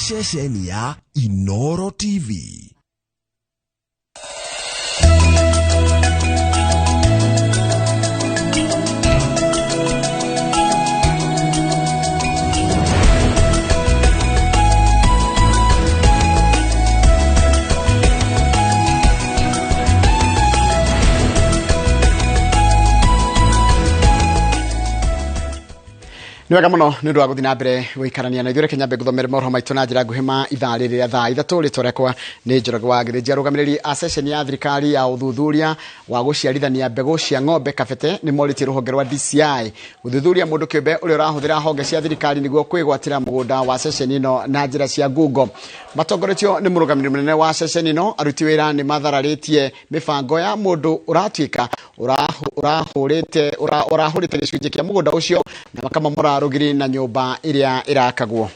Ceceni ya Inoro TV. Nĩ wega mũno nĩ ũndũ wa gũthiĩ na mbere gũikarania na ithuĩ. Reke nyambe ngũthomere mohoro maitũ na njĩra nguhĩ ma ithaa rĩrĩ rĩa thaa 3. Rĩtwa rĩakwa nĩ Njoroge wa Gĩthĩnji. Arũgamĩrĩri a ceceni ya thirikari ya ũthuthuria wa gũciarithania mbegũ cia ng'ombe Kabete nĩ morĩtie rũhonge rwa DCI gũthuthuria mũndũ kĩũmbe ũrĩa ũrahũthĩra honge cia thirikari nĩguo kwĩgwatĩra mũgũnda wa ceceni ĩno na njĩra cia ngungo. Matongoretio nĩ mũrũgamĩrĩri mũnene wa ceceni ĩno, aruti wĩra nĩ mathararĩtie mĩbango ya mũndũ ũratuĩka ũrahũrĩte gĩcunjĩ kĩa mũgũnda ũcio na makamomora rũgiri na nyũmba ĩrĩa ĩrakagwo.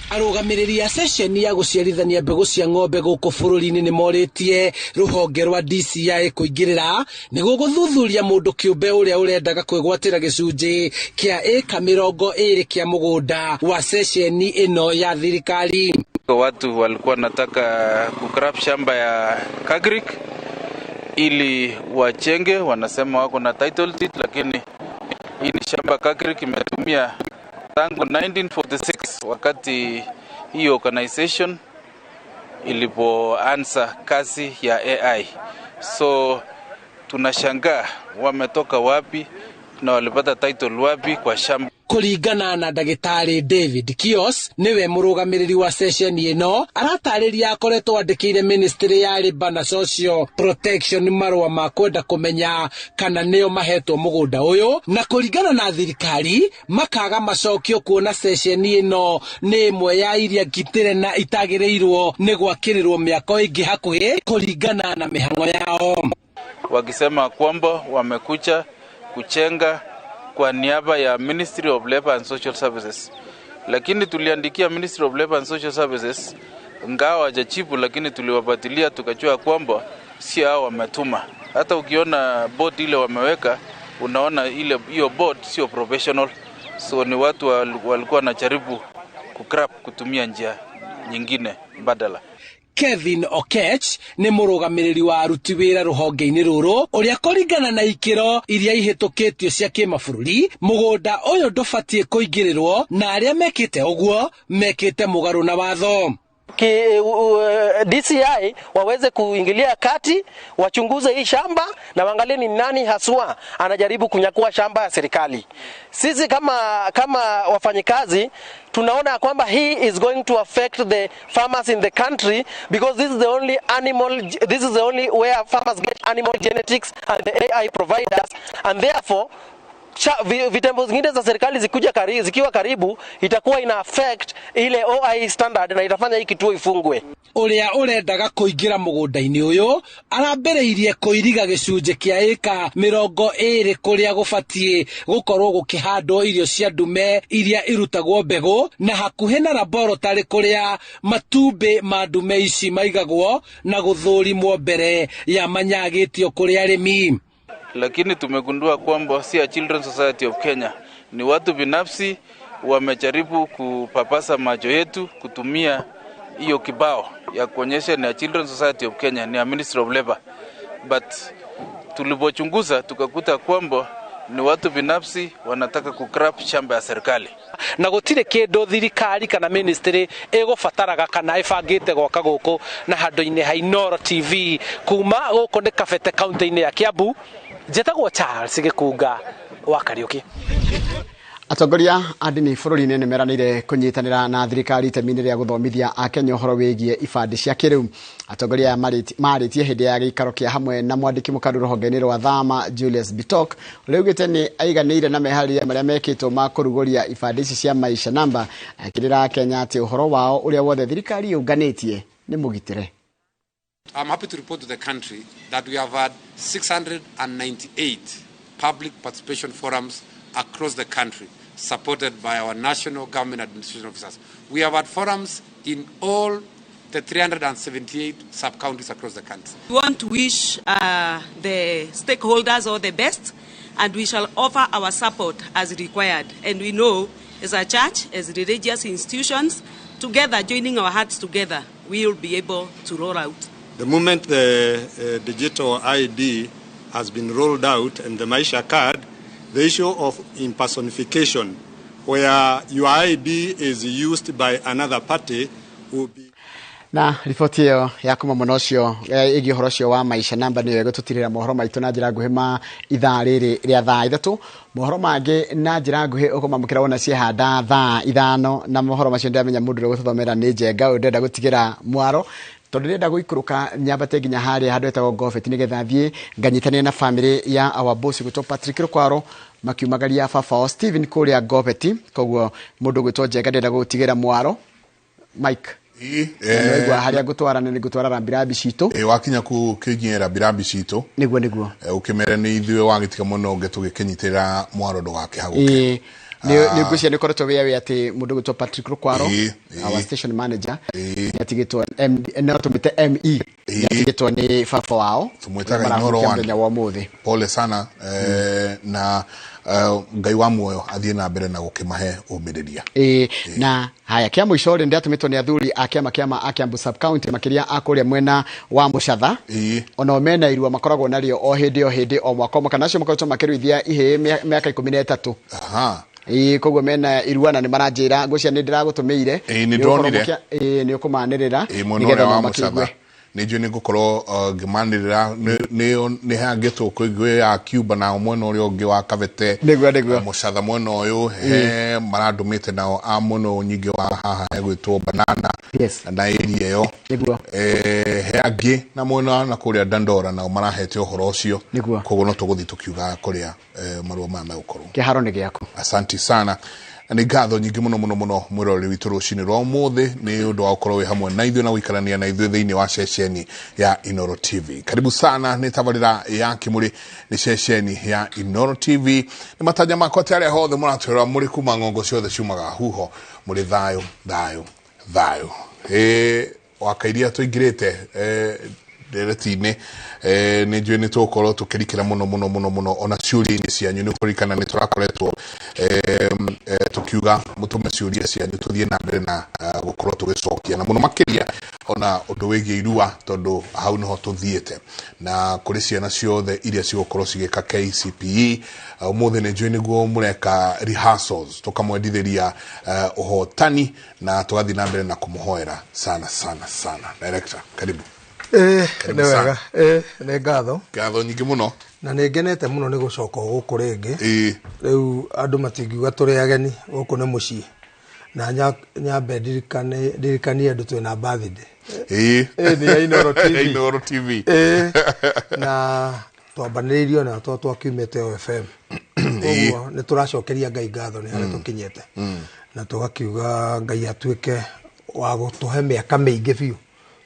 Arũgamĩrĩri a ceceni ya gũciarithania mbegũ cia ng'ombe gũkũ bũrũri-inĩ nĩ morĩtie rũhonge rwa DCI kũingĩrĩra nĩguo gũthuthuria mũndũ kĩũmbe ũrĩa ũrendaga kwĩgwatĩra gĩcunjĩ kĩa ĩka 20 kĩa mũgũnda wa ceceni ĩno ya thirikari. Watu walikuwa nataka kukrap shamba ya Kagrik ili wachenge, wanasema wako na title deed, lakini hii ni shamba Kagrik imetumia tangu 1946 wakati hii organization ilipoanza kazi ya AI. So tunashangaa wametoka wapi na walipata title wapi kwa shamba. Kũringana na ndagĩtarĩ David Kios, nĩwe mũrũgamĩrĩri wa ceceni ĩno, aratarĩria akoretwo andĩkĩire ministry ya Labour na Social Protection marũa ma kwenda kũmenya kana nĩo mahetwo mũgũnda ũyũ, na kũringana na thirikari makaga macokio kuona ceceni ĩno nĩ ĩmwe ya iria ngitĩre na itagĩrĩirwo nĩ gwakĩrĩrwo mĩako ĩngĩ hakuhĩ kũringana na mĩhang'o yao. Wakisema kwamba wamekuja kuchenga kwa niaba ya Ministry of Labor and Social Services, lakini tuliandikia Ministry of Labor and Social Services ingawa hawajajibu, lakini tuliwapatilia tukajua kwamba si hao wametuma. Hata ukiona board ile wameweka, unaona ile hiyo board sio professional, so ni watu walikuwa wanajaribu kukrap kutumia njia nyingine mbadala. Kevin Okech nĩ mũrũgamĩrĩri wa aruti wĩra rũhonge-inĩ rũrũ ũrĩa kũringana na ikĩro iria ihĩtũkĩtio cia kĩmabũrũri mũgũnda ũyũ ndũbatiĩ kũingĩrĩrwo na arĩa mekĩte ũguo mekĩte mũgarũ na watho. DCI waweze kuingilia kati, wachunguze hii shamba na waangalie ni nani haswa anajaribu kunyakua shamba ya serikali. Sisi kama wafanyikazi tunaona kwamba hii is going to affect the farmers in the country because this is the only animal, this is the only where farmers get animal genetics and the AI providers, and therefore vitembo zingine za serikali zikuja karibu, zikiwa karibu itakuwa ina affect ile OI standard na itafanya hii kituo ifungwe. Ũrĩa ũrendaga kũingĩra mũgũnda-inĩ ũyũ arambĩrĩirie kũiriga gĩcunjĩ kĩa ĩka 20 kũrĩa gũbatiĩ gũkorwo gũkĩhandwo irio cia ndume iria irutagwo mbegũ na hakuhĩ na laboratory kũrĩa matumbĩ ma ndume ici maigagwo na gũthũrimwo mbere ya manyagĩtio kũrĩ arĩmi. Lakini tumegundua kwamba si ya Children's Society of Kenya, ni watu binafsi wamejaribu kupapasa macho yetu kutumia hiyo kibao ya kuonyesha ni ya Children's Society of Kenya, ni ya Ministry of Labor. But tulipochunguza tukakuta kwamba ni watu binafsi wanataka kukrap shamba ya serikali. Na gũtirĩ kĩndũ thirikari kana ministry ĩgũbataraga kana ĩbangĩte gwaka gũkũ na handũ-inĩ ha Inooro TV. Kuma gũkũ nĩ Kabete kaunti-inĩ ya Kiambu, njĩtagwo Charles Gĩkunga wa Kariũki. Atongoria a ndini bũrũri-inĩ nĩ meranĩire kũnyitanĩra na thirikari itemi-inĩ rĩa gũthomithia Akenya ũhoro wĩgiĩ ibandĩ cia kĩrĩu. Atongoria aya marĩtie hĩndĩ ya gĩikaro kĩa hamwe na mwandĩki mũkaru rũhonge-inĩ rwa Thama Julius Bitok, ũrĩa augĩte nĩ aiganĩire na meharĩria marĩa mekĩtwo ma kũrugũria ibandĩ ici cia Maisha Namba, akĩrĩra Akenya atĩ ũhoro wao ũrĩa wothe thirikari yũnganĩtie nĩ mũgitĩre. I'm happy to report to the country that we have had 698 public participation forums across the country, supported by our national government administration officers. We have had forums in all the 378 sub-counties across the country. We want to wish the stakeholders all the best, and we shall offer our support as required. And we know as a church, as religious institutions, together, joining our hearts together, we will be able to roll out. The moment the digital ID has been rolled out and the Maisha card, the issue of impersonification, where your ID is used by another party, will be... Na riboti ĩyo ya kuma mwena ũcio ĩgiĩ ũhoro ũcio wa maisha namba nĩyo ĩgũtũtirĩra mohoro maitũ na njĩra nguhĩ ma ithaa rĩrĩ rĩa thaa 3. Mohoro mangĩ na njĩra nguhĩ ũkũmamũkĩra wona ciehanda thaa 5, na mohoro macio ndĩramenya mũndũ ũrĩa ũgũtũthomera nĩ Njenga ũyũ ndĩrenda gũtigĩra mwaro tondũ ndĩrenda gũikũrũka nyambate nginya harĩa handũ hetagwo Ngobeti nĩgetha thiĩ nganyitanie na famĩlĩ ya our boss gwĩtwo Patrick Rũkwaro makiumagaria baba wao Stephen kũrĩa Ngobeti. Koguo mũndũ ũgwĩtwo Njenga ndĩrenda gũtigĩra mwaro. Mike, nĩwaigua harĩa ngũtwara nĩ ngũtwara rambirambi citũ. Wakinya kũ kĩnyie rambirambi citũ nĩguo ũkĩmere nĩ ithuĩ wagĩtiga mũno ũngĩ tũgĩkĩnyitĩrĩra mwaro ndũgakĩhagũke. Nĩ ngwĩciria nĩ ũkoretwo wĩ aware atĩ mũndũ ũgwĩtwo Patrick Rũkwaro, our station manager, nĩatigĩtwo no tũmwĩte ME, nĩatigĩtwo nĩ baba wao tũmwĩtaga Inooro One mũthenya wa ũmũthĩ. Pole sana na Ngai wa muoyo athiĩ na mbere na gũkĩmahe ũmĩrĩria. Na haya kĩa mũico rĩ, ndĩratũmĩtwo nĩ athuri a kĩama kĩama a Kiambu sub county makĩria a kũrĩa mwena wa Mũcatha. Onao mena irua makoragwo narĩo o hĩndĩ o hĩndĩ o mwaka o mwaka, na acio makoretwo makĩruithia ihĩĩ mĩaka 13. Koguo mena irua na nĩ maranjĩra ngwĩciria nĩ ndĩragũtũmĩire. Nĩ ndonire. Nĩ ũkũmanĩrĩra nĩgetha nao makĩigue. Nĩ njũĩ nĩ ngũkorwo ngĩmanĩrĩra nĩ hangĩtwo kwĩ ya Cuba na mwena ũrĩa ũngĩ wa Kabete. Nĩguo. Mũcatha mwena ũyũ he marandũmĩte nao a mwena ũyũ nyingĩ wa haha hegwĩtwo Banana. Na area ĩyo. Nĩguo. He angĩ na mwena na kũrĩa Dandora nao marahete ũhoro ũcio. Nĩguo. Koguo no tũgũthiĩ tũkiugaga kũrĩa marũa maya megũkorwo. Kĩharo nĩ gĩaku. Asanti sana. Nĩ ngatho nyingĩ mũno mũno mũno mwĩroreri witũ rũcinĩ rwa ũmũthĩ nĩ ũndũ wa gũkorwo wĩ hamwe na ithuĩ na gũikarania na ithuĩ thĩinĩ wa ceceni ya Inooro TV. Karibu sana nĩ tabarĩra ya Kĩmũrĩ, nĩ ceceni ya Inooro TV. Nĩ matanya makwa atĩ arĩa hothe mũratwĩrora mũrĩ kuma ng'ongo ciothe ciumaga huho mũrĩ thayũ thayũ thayũ. Wakairia tũingĩrĩte ndereti-inĩ nĩ njũĩ nĩ tũgũkorwo tũkĩrikĩra mũno mũno mũno mũno ona ciũria-inĩ cianyu. Nĩ kũririkana nĩ tũrakoretwo tũkiuga mũtũme ciũria cianyu tũthiĩ na mbere na gũkorwo tũgĩcokia na mũno makĩria ona ũndũ wĩgiĩ irua tondũ hau nĩho tũthiĩte na kũrĩ ciana ciothe iria cigũkorwo cigĩka KCPE. Ũmũthĩ nĩ njũĩ nĩguo mũreka rehearsals tũkamwendithĩria ũhotani na tũgathiĩ na mbere na kũmũhoera sana sana sana. Director, karibu. Nĩ wega. Nĩ ngatho. Ngatho nyingĩ mũno. Na nĩ ngenete mũno nĩ gũcoka gũkũ rĩngĩ. Rĩu andũ matingiuga tũrĩ ageni, gũkũ nĩ mũciĩ. Na nyambe ndirikanie andũ twĩna birthday. Nĩ ya Inooro TV. Inooro TV. Na twambanĩrĩirio na twakiumĩte o FM. Koguo nĩ tũracokeria Ngai ngatho nĩ harĩa tũkinyĩte. Na tũgakiuga Ngai atuĩke wa gũtũhe mĩaka mĩingĩ biũ.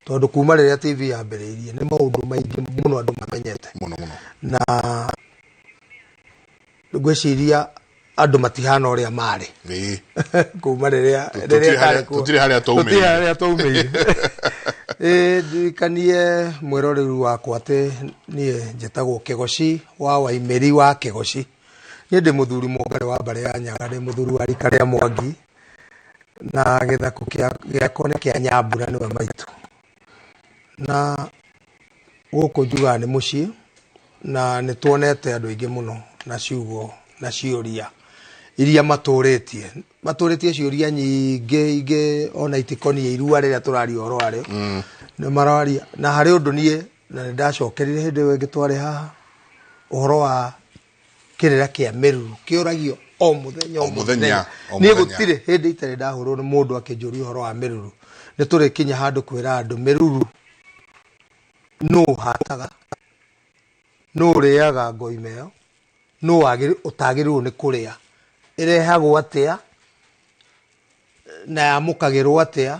Tondũ kuma rĩrĩa TV yambĩrĩirie nĩ maũndũ maingĩ mũno andũ mamenyete. Mũno mũno. Na ngwĩciria andũ matihana ũrĩa marĩ. Kuma rĩrĩa tũtirĩ harĩa twaumĩire. Tũtirĩ harĩa twaumĩire. Ndirikanie mwĩroreri wakwa atĩ niĩ njĩtagwo Kĩgoci wa Waimĩri wa Kĩgoci. Niĩ ndĩ mũthuri mũngarĩ wa mbarĩ ya Nyaga, ndĩ mũthuri wa rika rĩa Mwangi na gĩthako gĩakwa nĩ kĩa Nyambura nĩwe maitũ. Na gũkũ njugaga nĩ mũciĩ na nĩ tuonete andũ aingĩ mũno na ciugo na ciũria iria matũrĩtie ciũria nyingĩ ingĩ ona itikoniĩ irua rĩrĩa tũraria ũhoro warĩo. Nĩ mararia na harĩ ũndũ niĩ na nĩ ndacokerire hĩndĩ ĩyo ĩngĩ twarĩ haha ũhoro wa kĩrĩra kĩa mĩruru kĩũragio o mũthenya o mũthenya. Niĩ gũtirĩ hĩndĩ itarĩ ndahũrwo nĩ mũndũ akĩnjũria ũhoro wa mĩruru. Nĩ tũrĩkinya handũ kwĩra andũ mĩruru nũ hataga, nũ ũrĩaga ngoima ĩyo, nũ ũtagĩrĩirwo nĩ kũrĩa, ĩrehagwo atĩa na yamũkagĩrwo atĩa,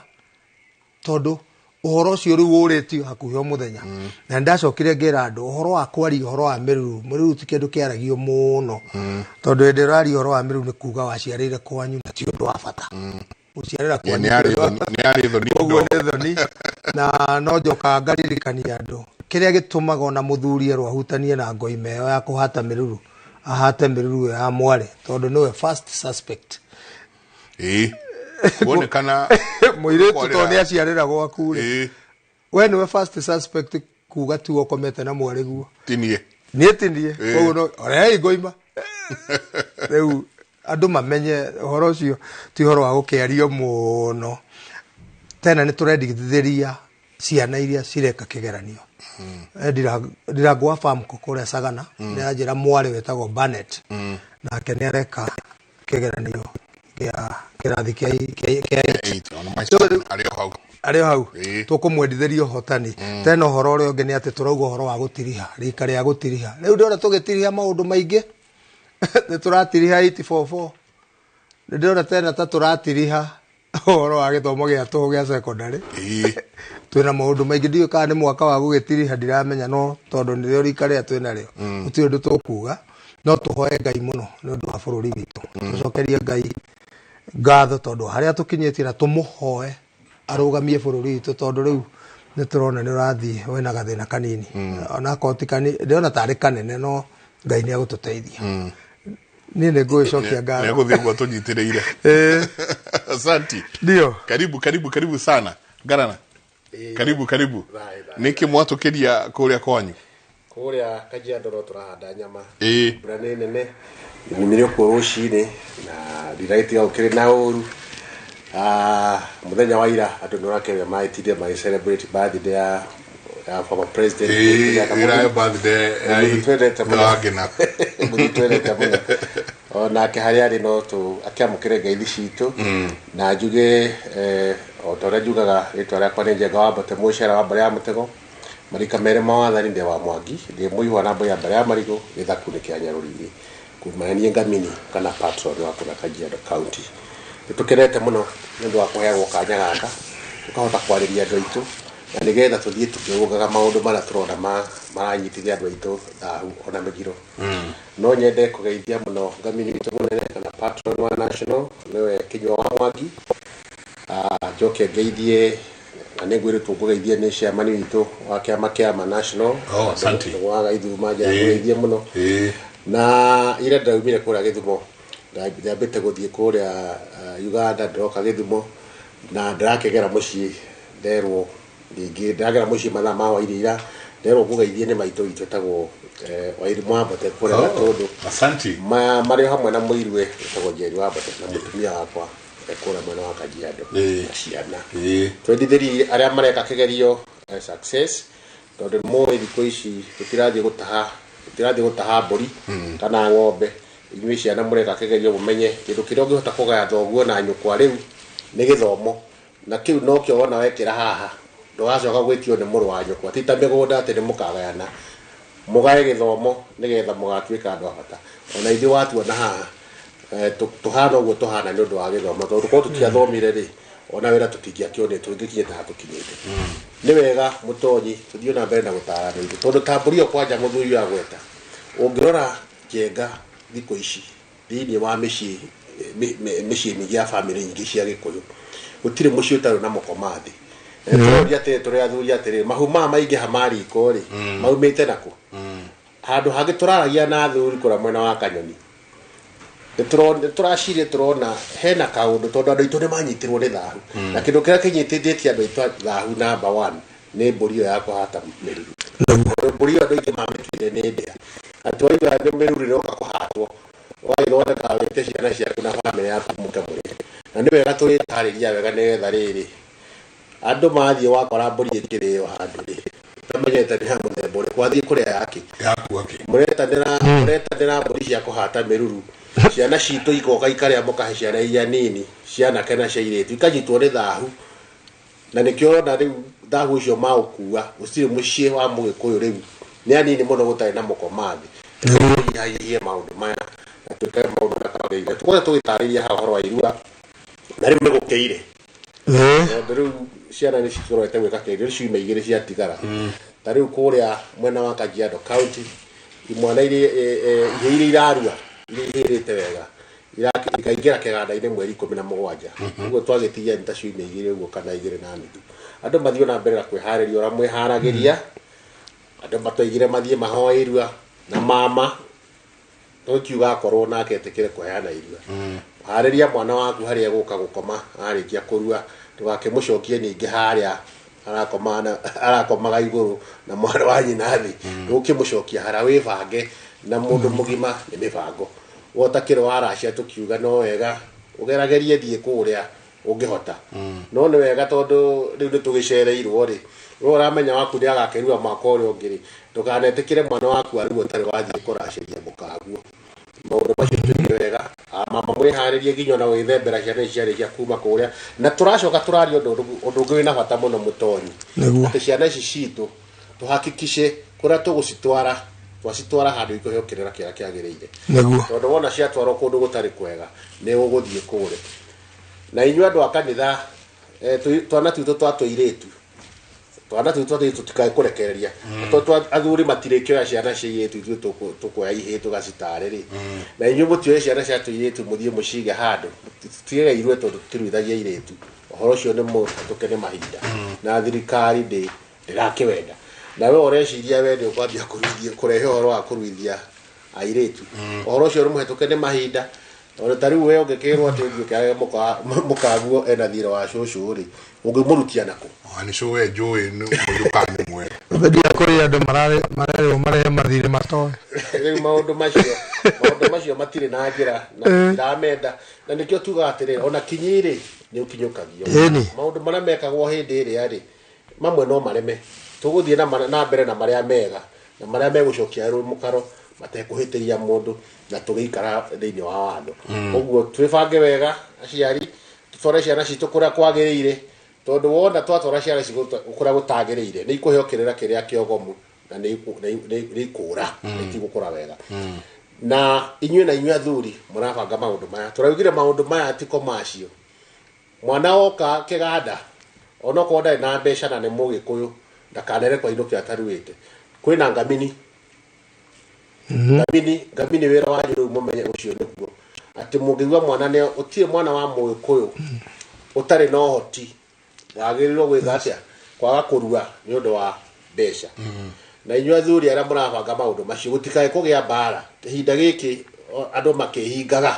tondũ ũhoro ũcio rĩu ũrĩtio hakuhĩ o mũthenya. Na ndacokire ngĩra andũ ũhoro wa kwaria ũhoro wa mĩruru, mĩruru ti kĩndũ kĩaragio mũno, tondũ hĩndĩ ũraria ũhoro wa mĩruru nĩ kuga waciarĩire kwanyu na ti ũndũ wa bata. Gũciarĩra kwanyu ũguo nĩ thoni. Na no njokaga ngaririkania andũ kĩrĩa gĩtũmaga ona mũthuri erwo ahutanie na ngoima ĩyo ya kũhata mĩruru, ahate mĩruru ĩyo ya mwarĩ, tondũ nĩwe first suspect. Wonekana mũirĩtu tondũ nĩ aciarĩra gwaku rĩ, we nĩwe first suspect kuga tu ũkomete na mwarĩguo. Tinie. Niĩ tinie. Koguo no orei ngoima. Rĩu andũ mamenye ũhoro ũcio ti ũhoro wa gũkĩario mũno. Tena nĩ tũrendithĩria ciana iria cireka kĩgeranio. Ndirangwa farm kũrĩa Sagana, nĩ aranjĩra mwarĩ wĩtagwo Barnett, nake nĩ areka kĩgeranio kĩa kĩrathi kĩa 8. Arĩ o hau tũkũmwendithĩria ũhotani. Tena ũhoro ũrĩa ũngĩ nĩ atĩ tũrauga ũhoro wa gũtiriha, rika rĩa gũtiriha. Rĩu ndĩrona tũgĩtiriha maũndũ maingĩ. Nĩ tũratiriha 844. Nĩ ndĩrona tena ta tũratiriha ũhoro wa gĩthomo gĩa tũhũ gĩa secondary. Twĩna maũndũ maingĩ, ndiũĩ kana nĩ mwaka wa gũgĩtiriha, ndiramenya, no tondũ nĩrĩo rika rĩrĩa twĩnarĩo gũtirĩ ũndũ tũkuga, no tũhoe Ngai mũno nĩ ũndũ wa bũrũri witũ. Tũcokerie Ngai ngatho tondũ harĩa tũkinyĩtie, na tũmũhoe arũgamie bũrũri witũ, tondũ rĩu nĩ tũrona nĩ ũrathiĩ wĩna gathĩna kanini, onakorwo ti kanini, ndĩrona tarĩ kanene, no Ngai nĩ egũtũteithia. Niĩ nĩ ngũgĩcokia ngatho. Nĩ egũthiĩ ũguo tũnyitĩrĩire. Asante. Ndio. Karibu, karibu, karibu sana. Garana. Karibu, karibu. Nĩkĩ mwatũkĩria kũrĩa kwanyu? Kũrĩa Kajiado no tũrahanda nyama. Mbura nĩ nene. Nyumire kuo rũcinĩ na ndiragĩtiga gũkĩrĩ na ũru. Mũthenya wa ira andũ nĩ ũrakĩrĩa maĩtire magĩ celebrate birthday ya former president. Ira birthday twendete mũno. Mũthuri twendete mũno. Onake harĩa arĩ no tũ akĩamũkĩre ngeithi citũ. Na njuge o ta ũrĩa njugaga rĩtwa rĩakwa nĩ Njenga wa Mbote Mũcera wa mbarĩ ya Mũtego. Marika merĩ ma wathani ndĩ wa Mwangi, ndĩ mũihwa na mbũya mbarĩ ya Marigũ, gĩthaku-inĩ kĩa Nyarũriri. Kuma niĩ Ngamini kana patron wa kũrĩa Kajiado County. Nĩ tũkenete mũno nĩ ũndũ wa kũheagwo kanya gaka, tũkahota kwarĩria andũ aitũ, na nĩgetha tũthiĩ tũkĩrũngaga maũndũ marĩa tũrona maranyitithia andũ aitũ thahu ona mĩgiro. No nyende kũgeithia mũno Ngamini witũ mũnene kana patron wa national, nĩwe Kinyua wa Mwangi. Njoke ngeithie na nĩ ngwĩrĩtwo ngũgeithie nĩ chairman witũ wa kĩama kĩa national. Asante. Wa Gaithuma nja ngũgeithie mũno. Na ira ndaumire kũrĩa Gĩthumo, ndambĩte gũthiĩ kũrĩa Uganda, ndĩroka Gĩthumo na ndĩrakĩgera mũciĩ, nderwo ningĩ ndĩragera mũciĩ mathaa ma hwaĩ-inĩ ira, nderwo ngũgeithie nĩ maitũ witũ etagwo Wairimu wa Mbote kũrĩa Gatũndũ. Asante. Marĩ hamwe na mũirue etagwo Njeri wa Mbote na mũtumia wakwa kũrĩa mwena wa Kajiado na ciana. Twendithĩrie arĩa mareka kĩgerio success, tondũ mũĩ thikũ ici tũtirathiĩ gũtaha mbũri kana ng'ombe. Inyuĩ ciana mũreka kĩgerio mũmenye kĩndũ kĩrĩa ũngĩhota kũgaya thoguo na nyũkwa rĩu nĩ gĩthomo, na kĩu nokĩo wona wekĩra haha ndũgacoka gwĩtio nĩ mũrũ wa nyũkwa, ti ta mĩgũnda atĩ nĩ mũkagayana. Mũgae gĩthomo nĩgetha mũgatuĩka andũ a bata. Ona ithuĩ watuona haha tũhana ũguo tũhana nĩ ũndũ wa gĩthomo, tondũ korwo tũtiathomire rĩ, ona wĩra tũtingĩakĩonire, tũngĩkinyĩte haha tũkinyĩte. Nĩ wega mũtonyi tũthiĩ na mbere na gũtarana ithuĩ, tondũ ta mbũri ĩyo kwanja mũthuri ũyũ agweta, ũngĩrora Njenga thikũ ici thĩinĩ wa mĩciĩ mĩciĩ mĩingĩ ya bamĩrĩ nyingĩ cia Gĩkũyũ, gũtirĩ mũciĩ ũtarĩ na mũkoma thĩ. Tũroria atĩrĩ, tũrĩ athuri atĩrĩ, mahu maya maingĩha ma riko rĩ, maumĩte nakũ? Handũ hangĩ tũraragia na athuri kũrĩa mwena wa Kanyoni, tũracirie tũrona hena kaũndũ, tondũ andũ aitũ nĩ manyitirwo nĩ thahu. Na kĩndũ kĩrĩa kĩnyitithĩtie andũ aitũ thahu number 1 nĩ mbũri ĩyo ya kũhata mĩruru. Mbũri ĩyo andũ aingĩ mamĩtuire nĩ ndĩa. Atĩ waigua nĩ mĩruru ĩroka kũhatwo, ũgagĩthondeka wĩte ciana ciaku na bamĩrĩ yaku mũke mũrĩe. Na nĩ wega tũrĩtarĩria wega nĩgetha rĩrĩ andũ mathiĩ wakora mbũri ĩkĩrĩo handũ rĩ, ũtamenyete nĩ ya mũthemba ũrĩkũ, wathiĩ kũrĩa yake. Mũretanĩra mbũri cia kũhata mĩruru, ciana citũ igoka ikarĩa mũkahe ciana iria nini, cianake na cia airĩtu, ikanyitwo nĩ thahu. Na nĩkĩo ũrona rĩu thahu ũcio maũkua, gũtirĩ mũciĩ wa mũgĩkũyũ rĩu nĩ anini mũno gũtarĩ na mũkoma thĩ. Tũnyihanyihie maũndũ maya na twĩkage maũndũ marĩa twagĩrĩire. Tũkorwo tũgĩtarĩria haha ũhoro wa irua, na rĩu nĩgũkĩire. Tondũ rĩu ciana nĩ cikĩrorete gwĩka kĩgerio, ciumia igĩrĩ ciatigara. Ta rĩu kũrĩa mwena wa Kajiado County, imwana iria ihĩ iria irarua, iria ihĩrĩte wega, ikaingĩra kĩganda-inĩ mweri 17. Ũguo twagĩtigia nĩ ta ciumia igĩrĩ ũguo kana 2.5. Andũ mathiĩ na mbere na kwĩharĩria ũrĩa mwĩharagĩria. Andũ matwaigire mathiĩ mahoe irua na mama, tũkiuga akorwo nake etĩkĩre kũheana irua. Harĩria mwana waku harĩa egũka gũkoma arĩkia kũrua, ndũgakĩmũcokie ningĩ harĩa arakomaga igũrũ na mwana wa nyina thĩ. Ndũkĩmũcokia hara, wĩbange na mũndũ mũgima nĩ mĩbango. Wota kĩro waracia tũkiuga no wega ũgeragerie thiĩ kũrĩa ũngĩhota, no nĩ wega tondũ rĩu nĩ tũgĩcereirwo rĩ, we ũramenya waku nĩ agakĩrua mwaka ũrĩa ũngĩ rĩ, ndũkanetĩkĩre mwana waku arue ũtarĩ wathiĩ kũracĩria mũkaguo. Maũndũ macio twĩke wega. Mama mwĩharĩrie nginya ona gwĩthembera ciana ici ciarĩkia kuma kũrĩa. Na tũracoka tũraria ũndũ ũngĩ wĩna bata mũno mũtonyi, atĩ ciana ici citũ tũhakikice kũrĩa tũgũcitwara twacitwara handũ ikũheo kĩrĩra kĩrĩa kĩagĩrĩire, tondũ wona ciatwarwo kũndũ gũtarĩ kwega nĩ ũgũthiĩ kũrĩa. Na inyuĩ andũ a kanitha, twana twitũ twa tũirĩtu, twana twitũ twa tũirĩtu tũtikae kũrekereria, tondũ athuri matirĩkĩoya ciana cia irĩtu, ithuĩ tũkuoya ihĩĩ tũgacitarĩ rĩ. Na inyuĩ mũtioe ciana cia tũirĩtu mũthiĩ mũcige handũ, tũtige irue, tondũ tũtiruithagia irĩtu. Ũhoro ũcio nĩ mũhetũke nĩ mahinda, na thirikari ndĩrakĩwenda. Na we ũreciria we nĩ ũkwambia kũruithia, kũrehe ũhoro wa kũruithia airĩtu, ũhoro ũcio nĩ mũhetũke nĩ mahinda. Tondũ ta rĩu we ũngĩkĩrwo atĩ ũthiĩ ũkĩarage mũkaguo ena thirĩ wa cũcũ rĩ, ũngĩmũrutia nakũ? Nĩ cũ we njũĩ nĩ mũndũ nĩ mwerũ. Thengia kũrĩ andũ marerwo marehe mathirĩ matoe. Rĩu maũndũ macio matirĩ na njĩra na tũtiramenda, na nĩkĩo tugaga atĩrĩrĩ, ona kinyi rĩ nĩ ũkinyũkagio. Maũndũ marĩa mekagwo hĩndĩ ĩrĩa rĩ, mamwe no mareme, tũgũthiĩ na mbere na marĩa mega na marĩa megũcokia mũkaro matekũhĩtĩria mũndũ, na tũgĩikara thĩinĩ wa watho. Ũguo twĩbange wega aciari, tũtware ciana citũ kũrĩa kwagĩrĩire, tondũ wona twatwara ciana citũ kũrĩa gũtagĩrĩire nĩ ikũheo kĩrĩra kĩrĩa kĩogomu na nĩ ikũra na itigũkũra wega. Na inyuĩ na inyuĩ athuri mũrabanga maũndũ maya, tũraugire maũndũ maya ti commercial. Mwana woka kĩganda onokorwo ndarĩ na mbeca na nĩ mũgĩkũyũ, ndakanerekwo ainũke ataruĩte. Kwĩna ngamini, ngamini wĩra wanyu rĩu mũmenye ũcio nĩguo atĩ mũngĩigua mwana nĩ ũtirĩ mwana wa mũgĩkũyũ ũtarĩ na ũhoti wagĩrĩirwo gwĩka atĩa kwaga kũrua nĩ ũndũ wa mbeca. Na inyuĩ athuri arĩa mũrabanga maũndũ macio, gũtikae kũgĩa mbara ihinda gĩkĩ andũ makĩhingaga,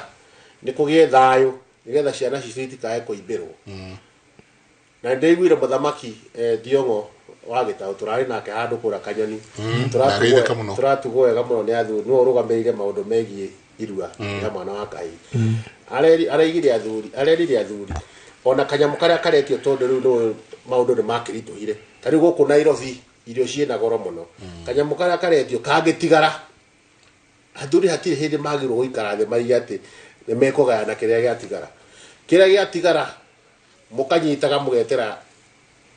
nĩ kũgĩe thayũ nĩgetha ciana citũ itikae kũimbĩrwo. Na nĩndĩiguire mũthamaki Thiong'o wa Gĩtaũ, tũrarĩ nake handũ kũrĩa Kanyoni, Ndageithĩka mũno. Tũratugwo wega mũno nĩ athuri, nĩwe ũrũgamĩrĩire maũndũ megiĩ irua rĩa mwana wa kahĩĩ. Araigire athuri, arerire athuri ona kanyamũ karĩa karetio, tondũ rĩu nĩũĩ maũndũ nĩ makĩritũhire, ta rĩu gũkũ Nairobi irio ciĩna goro mũno, kanyamũ karĩa karetio kangĩtigara, athuri hatirĩ hĩndĩ magĩrĩirwo gũikara thĩ maige atĩ nĩ mekũgayana kĩrĩa gĩatigara. Kĩrĩa gĩatigara mũkanyitaga mũgetera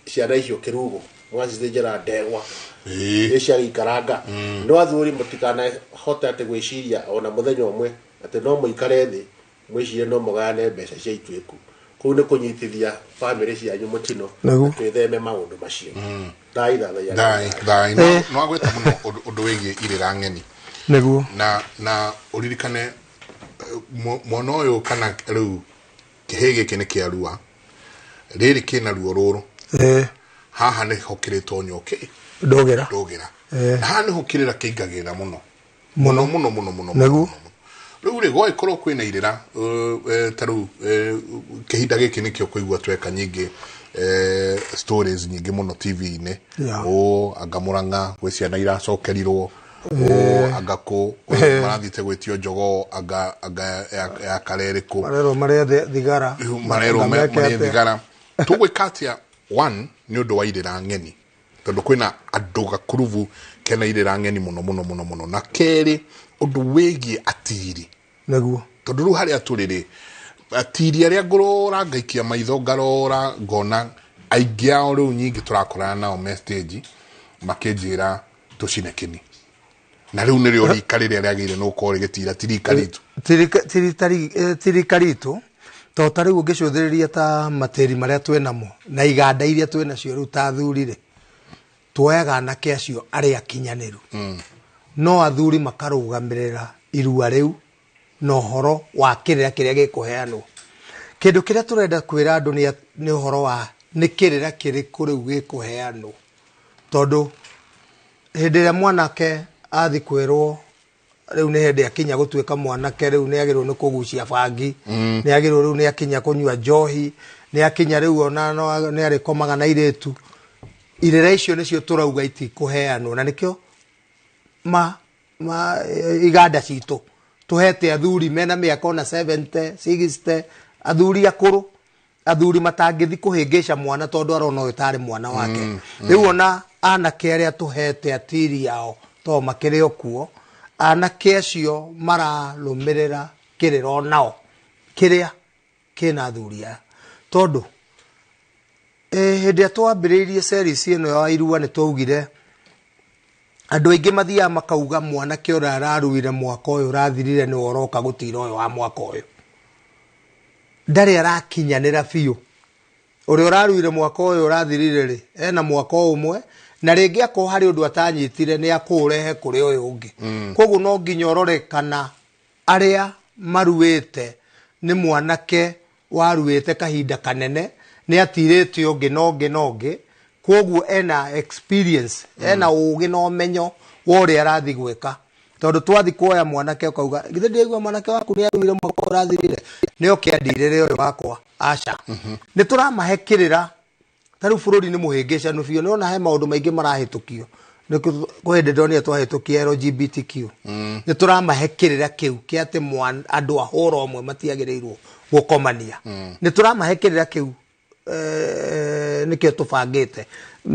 ciana icio kĩrugo, mũgacithĩnjĩra ndegwa ĩ ciagĩikaranga. No athuri mũtikanahote atĩ gwĩciria ona mũthenya ũmwe atĩ no mũikare thĩ mwĩcirie no mũgayane mbeca cia ituĩku. Kũu nĩ kũnyitithia bamĩrĩ cianyu mũtino. Twĩtheme maũndũ macio. Thai thathaiya. Thai thai. No agweta mũno ũndũ wĩgiĩ irĩra ng'eni. Na ũririkane mwana ũyũ kana rĩu kĩhĩ gĩkĩ nĩ kĩarua rĩrĩ kĩna ruo rũrũ, haha nĩho kĩrĩtonywo kĩ ndũgĩra. Ndũgĩra. Na haha nĩho kĩrĩra kĩingagĩrĩra mũno mũno mũno mũno mũno. Rĩu rĩ gwagĩkorwo kwĩna irĩra, ta rĩu kĩhinda gĩkĩ nĩkĩo kũigua tweka nyingĩ stories nyingĩ mũno TV-inĩ. Ũ anga Mũrang'a gwĩ ciana iracokerirwo, ũ anga kũ marathiĩte gwĩtio njogoo, anga ya karerĩkũ. Marerwo marĩe thigara. Marerwo Anga meke marĩe atĩa. Thigara. Tũgwĩka atĩa one nĩ ũndũ wa irĩra ng'eni, tondũ kwĩna andũ gakurubu kena irĩra ng'eni mũno mũno mũno mũno? Na kerĩ, ũndũ wĩgiĩ atiri. Tondũ rĩu harĩa tũrĩ rĩ, atiri arĩa ngũrora ngaikia maitho ngarora ngona aingĩ ao rĩu nyingĩ tũrakorana nao me stage makĩnjĩra tũcine kĩni, na rĩu nĩrĩo rika rĩrĩa rĩagĩrĩire nĩ gũkorwo rĩgĩtira, ti rika ritũ. Ti rika ritũ, to ta rĩu ũngĩcũthĩrĩria ta matĩri marĩa twĩnamo na iganda iria twĩnacio rĩu, ta athuri rĩ, tuoyaga anake acio arĩa akinyanĩru, no athuri makarũgamĩrĩra irua rĩu na ũhoro wa kĩrĩra kĩrĩa gĩkũheanwo. Kĩndũ kĩrĩa tũrenda kwĩra andũ nĩ ũhoro wa nĩ kĩrĩra kĩrĩkũ rĩu gĩkũheanwo, tondũ hĩndĩ ĩrĩa mwanake athi kwĩrwo Rĩu nĩ hĩndĩ akinya gũtuĩka mwanake, rĩu nĩ agĩrĩirwo nĩ kũgucia bangi, nĩ agĩrĩirwo rĩu nĩ akinya kũnyua njohi, nĩ akinya rĩu ona nĩ arĩkomaga na airĩtu. Irĩra icio nĩcio tũrauga itikũheanwo, na nĩkĩo ma iganda citũ tũhete athuri mena mĩaka ona 70 60, athuri akũrũ, athuri matangĩthi kũhĩngĩca mwana tondũ arona ũyũ tarĩ mwana wake. Rĩu ona anake arĩa tũhete atiri ao to makĩrĩ o kuo, anake acio mararũmĩrĩra kĩrĩra onao kĩrĩa kĩna athuri aya, tondũ hĩndĩ ĩrĩa twambĩrĩirie series ĩno ya irua nĩ twaugire andũ aingĩ mathiaga makauga mwanake ũrĩa araruire mwaka ũyũ ũrathirire nĩwe ũroka gũtira ũyũ wa mwaka ũyũ. Ndarĩ arakinyanĩra biũ. Ũrĩa ũraruire mwaka ũyũ ũrathirire rĩ, ena mwaka o ũmwe, na rĩngĩ akorwo harĩ ũndũ atanyitire nĩ akũũrehe kũrĩ ũyũ ũngĩ. Koguo no nginya ũrore kana arĩa maruĩte nĩ mwanake waruĩte kahinda kanene, nĩ atirĩte ũngĩ na ũngĩ na ũngĩ, koguo ena experience, ena ũgĩ na ũmenyo wa ũrĩa arathi gwĩka. Tondũ twathi kuoya mwanake ũkauga githĩ ndĩraigua mwanake waku nĩ aruire mwaka ũrathirire, nĩ oke andirĩre ũyũ wakwa, aca. Nĩ tũramahe kĩrĩra. Ta rĩu bũrũri nĩ mũhĩngĩcanu biũ, nĩwona he maũndũ maingĩ marahĩtũkio. Kwĩ hĩndĩ ndonire twahĩtũkia LGBTQ. Nĩ tũramahe kĩrĩra kĩu kĩa atĩ andũ a hũra ũmwe matiagĩrĩirwo gũkomania. Nĩ tũramahe kĩrĩra kĩu, nĩkĩo tũbangĩte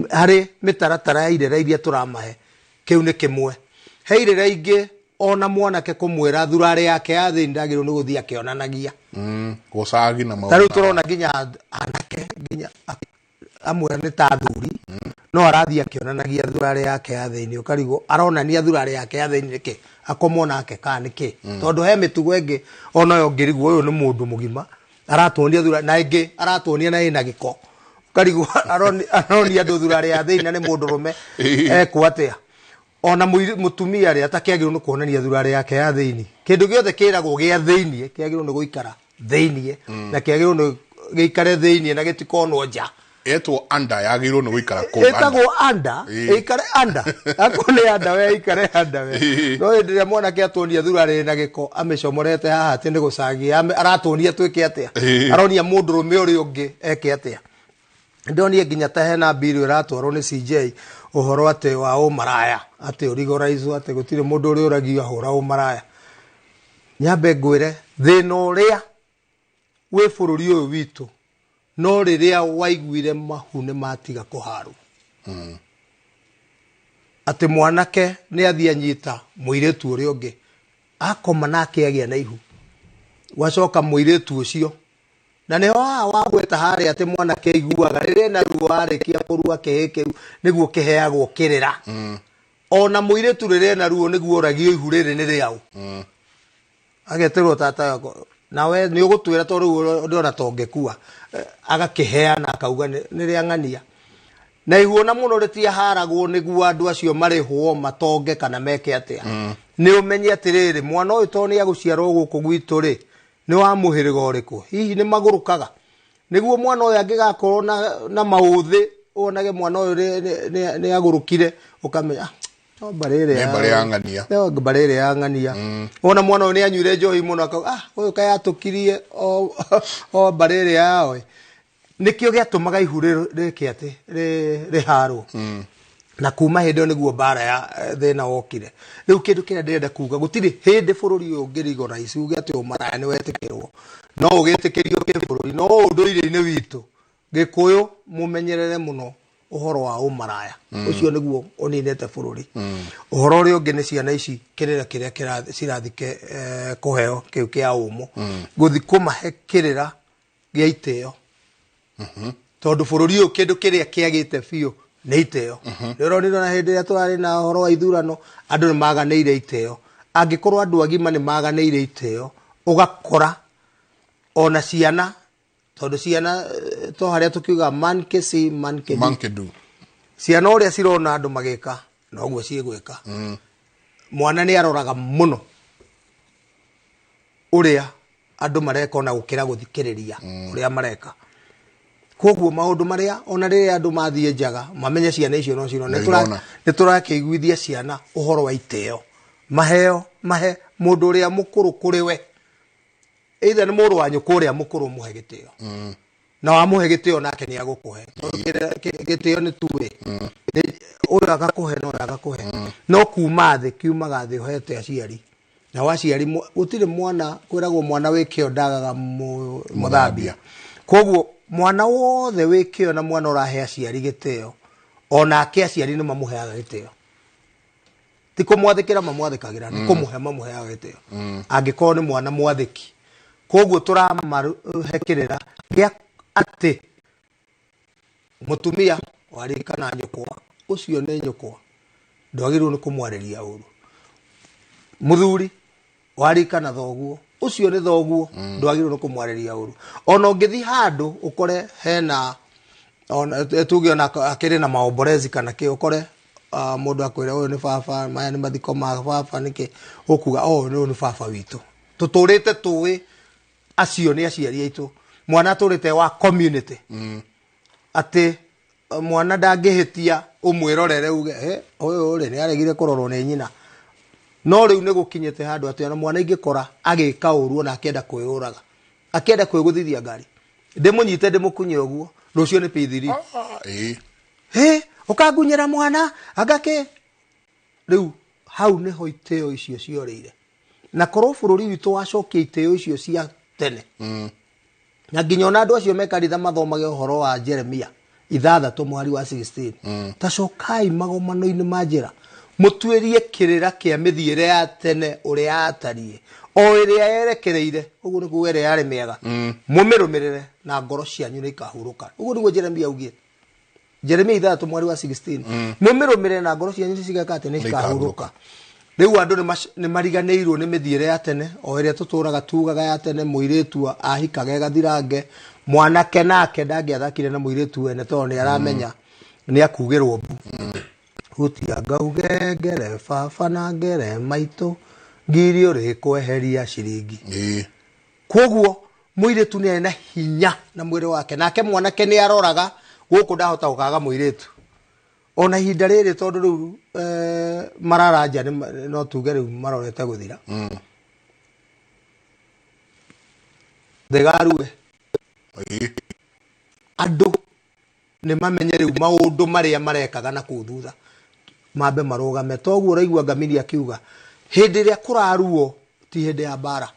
harĩ mĩtaratara ya irĩra iria tũramahe. Kĩu nĩ kĩmwe. He irĩra ingĩ ona mwanake kũmwĩra thurarĩ yake ya thĩinĩ ndagĩrĩirwo nĩ gũthiĩ akĩonanagia. Gũcagi na maũndũ. Ta rĩu tũrona nginya anake nginya amwe nĩ ta athuri, no arathiĩ akĩonanagia thurarĩ yake ya thĩinĩ, ũkarigwo aronania thurarĩ yake ya thĩinĩ nĩkĩ, akomwo nake kana nĩkĩ. Tondũ he mĩtugo ĩngĩ onayo ũngĩrigwo ũyũ nĩ mũndũ mũgima aratuonia thura, na ĩngĩ aratuonia na ĩna gĩko, ũkarigwo aronia andũ thurarĩ ya thĩinĩ na nĩ mũndũrũme ekwo atĩa. Ona mũtumia rĩ atakĩagĩrĩirwo nĩ kuonania thurarĩ yake ya thĩinĩ. Kĩndũ gĩothe kĩragwo gĩa thĩinĩ kĩagĩrĩirwo nĩ gũikara thĩinĩ, na kĩagĩrĩirwo nĩ gĩikare thĩinĩ na gĩtikonwo nja. Etwo anda yagĩrĩirwo nĩ gũikara kũu ĩtagwo anda, ĩikare anda. Akorwo nĩ anda we ĩikare anda we. No hĩndĩ ĩrĩa mwanake atuonia thurarĩ na gĩko amĩcomorete haha atĩ nĩ gũcagia, aratuonia twĩke atĩa, aronia mũndũrũme ũrĩa ũngĩ eke atĩa. Ndonire nginya ta hena mbiru ĩratwarwo nĩ CJ ũhoro atĩ wa ũmaraya, atĩ ũrigoraizwo, atĩ gũtirĩ mũndũ ũrĩa ũragio ahũra ũmaraya. Nyambe ngwĩre thĩna ũrĩa wĩ bũrũri ũyũ witũ no rĩrĩa waiguire mahu nĩ matiga kũharwo. Atĩ mwanake nĩ athiĩ anyita mũirĩtu ũrĩa ũngĩ, akoma nake agĩa na ihu, gwacoka mũirĩtu ũcio na nĩho haha wagweta harĩa atĩ mwanake aiguaga rĩrĩa ena ruo arĩkia kũrua kĩhĩ kĩu nĩguo kĩheagwo kĩrĩra. Ona mũirĩtu rĩrĩa ena ruo nĩguo oragio ihu rĩrĩ nĩ rĩaũ. Agetĩrwo tata wakwa, nawe nĩ ũgũtwĩra tondũ rĩu ndĩrona ta ũngĩkua. Agakĩheana akauga nĩ rĩa ng'ania. Na ihu ona mũno rĩtiaharagwo nĩguo andũ acio marĩhwo matonge kana meke atĩa. Nĩ ũmenye atĩrĩrĩ, mwana ũyũ tondũ nĩ agũciarwo gũkũ gwitũ rĩ, nĩ wa mũhĩrĩga ũrĩkũ? Hihi nĩ magũrũkaga? Nĩguo mwana ũyũ angĩgakorwo na maũthĩ, wonage mwana ũyũ nĩ agũrũkire, ũkamenya, no mbarĩ ĩrĩa Nĩ mbarĩ ya ng'ania. No mbarĩ ĩrĩa ya ng'ania. Wona mwana ũyũ nĩ anyuire njohi mũno, akauga, ũyũ kaĩ atũkirie o mbarĩ ĩrĩa yao. Nĩkĩo gĩatũmaga ihu rĩke atĩ, rĩharwo. Na kuma hĩndĩ ĩyo nĩguo mbara ya thĩna wokire. Rĩu kĩndũ kĩrĩa ndĩrenda kuga, gũtirĩ hĩndĩ bũrũri ũyũ ũngĩrigoraici uge atĩ ũmaraya nĩ wetĩkĩrwo. No ũgĩtĩkĩrio kĩbũrũri, no ũndũire-inĩ witũ Gĩkũyũ mũmenyerere mũno ũhoro wa ũmaraya. Ũcio nĩguo ũninĩte bũrũri. Ũhoro ũrĩa ũngĩ nĩ ciana ici kĩrĩra kĩrĩa cirathi kũheo kĩu kĩa ũmũ. Gũthi kũmahe kĩrĩra gĩa itĩo. Tondũ bũrũri ũyũ kĩndũ kĩrĩa kĩagĩte biũ nĩ itĩo. Nĩ ũronire ona hĩndĩ ĩrĩa tũrarĩ na ũhoro wa ithurano, andũ nĩ maganĩire itĩo. Angĩkorwo andũ agima nĩ maganĩire itĩo, ũgakora ona ciana, tondũ ciana to harĩa tũkiuga man can see, man can do. Man can do. Ciana ũrĩa cirona andũ magĩka, noguo cigwĩka. Mwana nĩ aroraga mũno ũrĩa andũ mareka ona gũkĩra gũthikĩrĩria ũrĩa mareka. Koguo maũndũ marĩa ona rĩrĩa andũ mathiĩ njaga, mamenye ciana icio no cirona. Nĩ irona. Nĩ tũrakĩiguithia ciana ũhoro wa itĩo. Maheo mahe mũndũ ũrĩa mũkũrũ kũrĩ we, either nĩ mũrũ wa nyũkwa ũrĩa mũkũrũ, mũhe gĩtĩo. Na wamũhe gĩtĩo nake nĩ agũkũhe, tondũ gĩtĩo nĩ tuĩ. Ũyũ agakũhe na ũyũ agakũhe, no kuma thĩ kiumaga thĩ ũhete aciari. Nao aciari gũtirĩ mwana kwĩragwo mwana wĩ kĩo ndagaga mũthambia. Koguo mwana wothe wĩ kĩo na mwana ũrahe aciari gĩtĩo, onake aciari nĩ mamũheaga gĩtĩo. Ti kũmwathĩkĩra mamwathĩkagĩra, nĩ kũmũhe mamũheaga gĩtĩo, angĩkorwo nĩ mwana mwathĩki. Koguo tũramahe kĩrĩra gĩa atĩ mũtumia warĩka na nyũkwa, ũcio nĩ nyũkwa, ndwagĩrĩirwo nĩ kũmwarĩria ũru. Mũthuri warĩka na thoguo, ũcio nĩ thoguo, ndwagĩrĩirwo nĩ kũmwarĩria ũru. Ona ũngĩthiĩ handũ ũkore hena ona tuge ona akĩrĩ na maomborezi kana kĩ, ũkore mũndũ akwĩra ũyũ nĩ baba, maya nĩ mathiko ma baba, nĩkĩ ũkuga oh ũyũ nĩ baba witũ, tũtũrĩte tũĩ acio nĩ aciari aitũ. Mwana atũrĩte wa community, atĩ mwana ndangĩhĩtia ũmwĩrorere uge ũyũ rĩ nĩ aregire kũrorwo nĩ nyina. No rĩu nĩ gũkinyĩte handũ atĩ ona mwana ingĩkora agĩka ũru, ona akĩenda kwĩyũraga, akĩenda kwĩgũthithia ngari, ndĩmũnyite ndĩmũkunye ũguo, rũciũ nĩ P3. Hĩ, ũkangunyĩra mwana angakĩ. Rĩu hau nĩho itĩo icio ciorĩire, na korwo bũrũri witũ wacokia itĩo icio cia tene, na nginya ona andũ acio me kanitha mathomage ũhoro wa Jeremia 6 mũhari wa 16, ta cokai magomano-inĩ ma njĩra, mũtuĩrie kĩrĩra kĩa mĩthiĩre ya tene ũrĩa yatariĩ, o ĩrĩa yerekereire, ũguo nĩguo ĩrĩa yarĩ mĩega, mũmĩrũmĩrĩre na ngoro cianyu nĩ ikahurũka. Ũguo nĩguo Jeremia augĩte, Jeremia 6 mweri wa 16, mũmĩrũmĩrĩre na ngoro cianyu cigeka atĩ nĩ cikahurũka. Rĩu andũ nĩ mariganĩirwo nĩ mĩthiĩre ya tene, o ĩrĩa tũtũraga tugaga ya tene. Mũirĩtu ahikaga gathirange, mwanake nake ndangĩathakire na mũirĩtu wene tondũ nĩ aramenya nĩ akugĩrwo mbu. Hutia ngauge ngere baba na ngere maitũ, ngiri ũrĩ kweheria ciringi. Koguo mũirĩtu nĩ arĩ na hinya na mwĩrĩ wake, nake mwanake nĩ aroraga gũkũ ndahota gũkaga mũirĩtu. Ona ihinda rĩrĩ tondũ rĩu mararanja no tuge rĩu marorete gũthira, thĩgarue andũ nĩ mamenye rĩu maũndũ marĩa marekaga na kũu thutha mambe marũgame. Toguo ũraigua Ngamini akiuga hĩndĩ ĩrĩa kũraruo ti hĩndĩ ya mbara.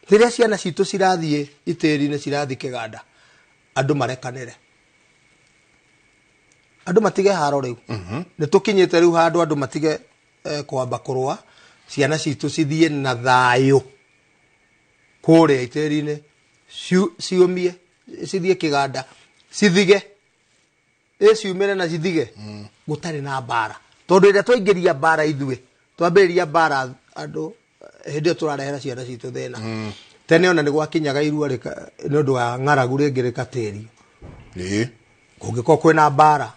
Rĩrĩa ciana citũ cirathiĩ itĩri-inĩ, cirathiĩ kĩganda, andũ marekanĩre, andũ matige haro. Rĩu nĩ tũkinyĩte rĩu handũ andũ matige kwamba kũrũa, ciana citũ cithiĩ na thayũ kũrĩa itĩri-inĩ, ciũmie, cithiĩ kĩganda, cithige ĩ ciumĩre na cithige gũtarĩ na mbara. Tondũ ĩrĩa twaingĩria mbara, ithuĩ twambĩrĩria mbara, andũ hĩndĩ ĩyo tũrarehera ciana citũ thĩna. Tene ona nĩ gwakinyaga irua nĩ ũndũ wa ng'aragu rĩngĩ rĩkatĩrio, kũngĩkorwo kwĩna mbara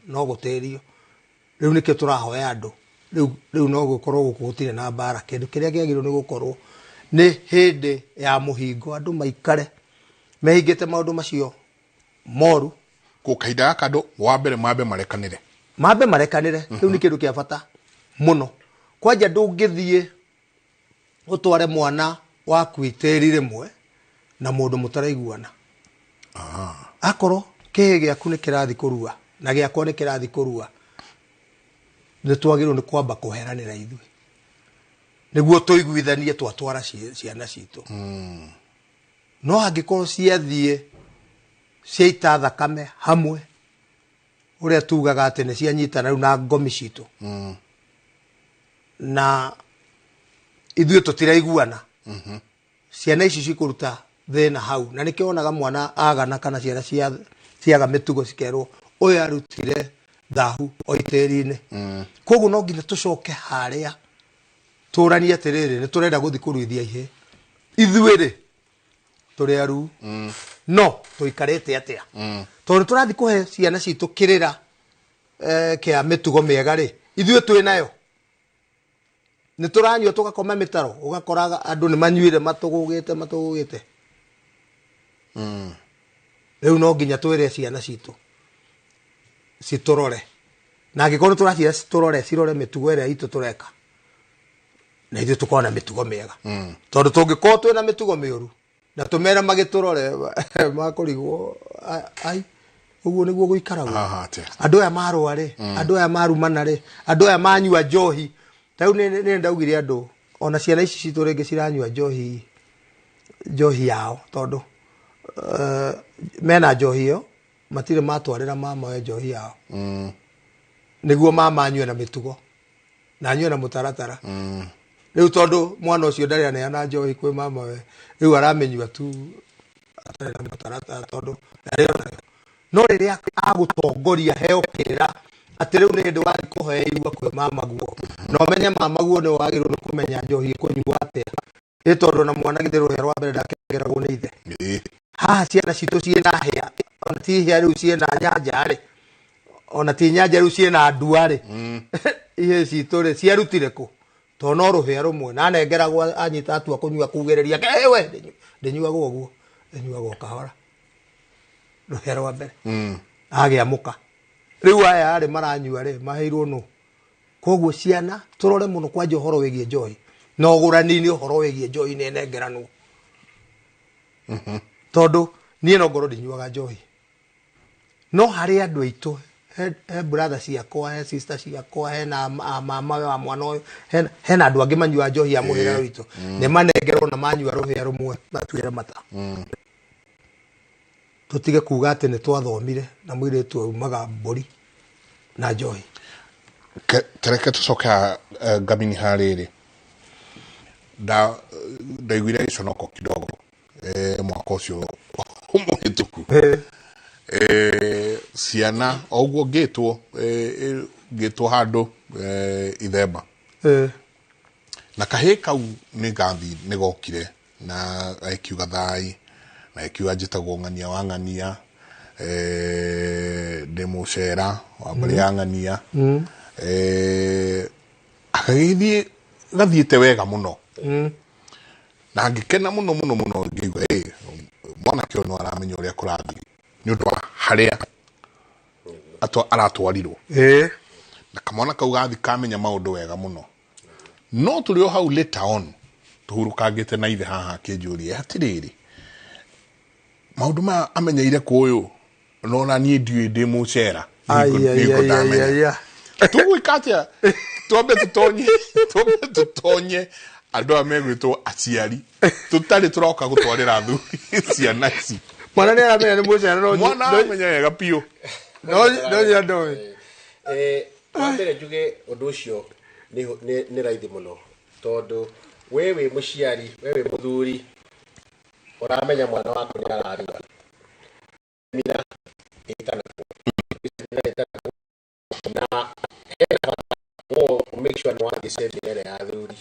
no gũtĩrio. Rĩu nĩkĩo tũrahoya andũ rĩu no gũkorwo gũkũ gũtirĩ na mbara. Kĩndũ kĩrĩa kĩagĩrĩirwo nĩ gũkorwo nĩ hĩndĩ ya mũhingo, andũ maikare mehingĩte maũndũ macio moru. Ko kahinda gaka andũ wa mbere mambe marekanĩre. Mambe marekanĩre. Kĩu nĩ kĩndũ kĩa bata mũno. Kwanja ndũngĩthiĩ ũtware mwana waku itĩri rĩmwe na mũndũ mũtaraiguana. Akorwo kĩhĩ gĩaku nĩ kĩrathiĩ kũrua na gĩakwa nĩ kĩrathiĩ kũrua, nĩ twagĩrĩirwo nĩ kwamba kũheranĩra ithuĩ nĩguo tũiguithanie twatwara ciana citũ. No angĩkorwo ciathiĩ ciaita thakame hamwe, ũrĩa tugaga atĩ nĩ cianyitana rĩu na ngomi citũ, na ithuĩ tũtiraiguana, ciana ici cikũruta thĩna hau. Na nĩkĩo wonaga mwana agana kana ciana ciaga mĩtugo cikerwo ũyũ arutire thahu o itĩri-inĩ. Koguo no nginya tũcoke harĩa tũranie atĩrĩrĩ, nĩ tũrenda gũthiĩ kũruithia ihĩ, ithuĩ rĩ tũrĩ aru no tũikarĩte atĩa, tondũ tũrathiĩ kũhe ciana citũ kĩrĩra kĩa mĩtugo mĩega rĩ, ithuĩ twĩ nayo nĩ tũranyua tũgakoma mĩtaro, ũgakoraga andũ nĩ manyuire matũgũgĩte matũgũgĩte. Rĩu no nginya twĩre ciana citũ citũrore, na angĩkorwo nĩ tũraciĩra citũrore, cirore mĩtugo ĩrĩa itũ tũreka. Na ithuĩ tũkorwo na mĩtugo mĩega, tondũ tũngĩkorwo twĩna mĩtugo mĩũru na tũmere magĩtũrore makũrigwo, ai, ũguo nĩguo gũikaragwo? Andũ aya marũa rĩ, andũ aya marumana rĩ, andũ aya manyua njohi. Ta rĩu nĩ ndaugire andũ ona ciana ici citũ rĩngĩ ciranyua njohi, njohi yao, tondũ mena njohi ĩyo matirĩ matwarĩra mama we njohi yao, nĩguo mama anyue na mĩtugo na anyue na mũtaratara. Rĩu tondũ mwana ũcio ndarĩ aneana njohi kwĩ mama we, rĩu aramĩnyua tu atarĩ na mũtaratara, tondũ ndarĩ onayo. No rĩrĩa agũtongoria heo kĩrĩra atĩ rĩu nĩ hĩndĩ wathiĩ kũheo irua kwĩ mama guo, na ũmenye mama guo nĩ wagĩrĩirwo nĩ kũmenya njohi ĩkũnyuo atĩa, ĩ tondũ na mwana githĩ rũhĩa rwa mbere ndakengeragwo nĩ ithe. Haha ciana citũ ciĩna hĩa, ona ti hĩa rĩu ciĩna nyanja rĩ, ona ti nyanja rĩu ciĩna ndua rĩ, ihe citũ rĩ ciarutire kũ? Tondũ no rũhĩa rũmwe na anengeragwo anyita atua kũnyua kugĩrĩria ewe ndĩnyuagwo ũguo, ĩnyuagwo kahora rũhĩa rwa mbere agĩa mũka. Rĩu aya arĩ maranyua rĩ maheirwo nũ? Koguo ciana tũrore mũno kwanja ũhoro wĩgiĩ njohi na ũgũrani-inĩ, ũhoro wĩgiĩ njohi nĩ ĩnengeranwo, tondũ niĩ no ngorwo ndinyuaga njohi, no harĩ andũ aitũ, he brother ciakwa, he sister ciakwa, hena mama wa mwana ũyũ, hena andũ angĩ manyuaga njohi ya mũhĩrĩga witũ, nĩ manengerwo na manyua rũhĩa rũmwe matuĩre mata. Tũtige kuga atĩ nĩ twathomire na mũirĩtu aumaga mbũri na njohi. Tereke tũcoke ngamini harĩrĩ, ndaiguire gĩconoko kidogo mwaka ũcio mũhĩtũku, ciana o ũguo ngĩtwo handũ ithemba, na kahĩĩ kau nĩ gathi nĩ gokire na gagĩkiuga thai, na gĩkiuga njĩtagwo ng'ania wa ng'ania, ndĩ mũcera wa mbarĩ ya ng'ania. Agagĩthiĩ gathiĩte wega mũno na ngĩkena mũno mũno mũno, ngĩigua mwanake ũyũ no aramenya ũrĩa kũrathiĩ nĩ ũndũ wa harĩa aratwarirwo. Na kamwana kau gathi kamenya maũndũ wega mũno. No tũrĩ o hau later on tũhurũkangĩte na ithe haha akĩnjũria atĩrĩrĩ, maũndũ maya amenyeire kũ ũyũ no na niĩ ndiũĩ ndĩ mũcera ndamenya. Tũgwĩka atĩa? Twambe tũtonye andũ aya megwĩtwo aciari tũtarĩ tũroka gũtwarĩra athuri ciana ici. Mwana nĩ aramenya nĩ mũcera, no mwana aramenya wega biũ. No nyina ndoĩ. Wa mbere njuge ũndũ ũcio nĩ raithi mũno, tondũ we wĩ mũciari, we wĩ mũthuri, ũramenya mwana waku nĩ ararua mina ĩtanagwo na hena bata wo make sure nĩ wathiĩ seminar ĩrĩa ya athuri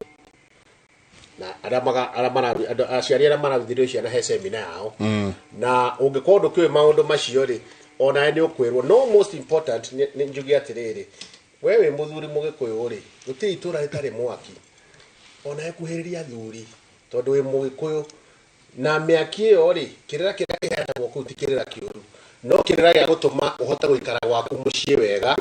na arĩa aciari arĩa mararutithĩrio ciana he seminar yao. Na ũngĩkorwo ndũkĩũĩ maũndũ macio rĩ, onawe nĩ ũkwĩrwo. No most important nĩ njuge atĩrĩrĩ, we wĩ mũthuri mũgĩkũyũ rĩ, gũtirĩ itũra rĩtarĩ mwaki, onawe kuhĩrĩria athuri, tondũ wĩ mũgĩkũyũ na mĩaki ĩyo rĩ, kĩrĩra kĩrĩa kĩheanagwo kũu ti kĩrĩra kĩũru, no kĩrĩra gĩa gũtũma ũhote gũikara gwaku mũciĩ wega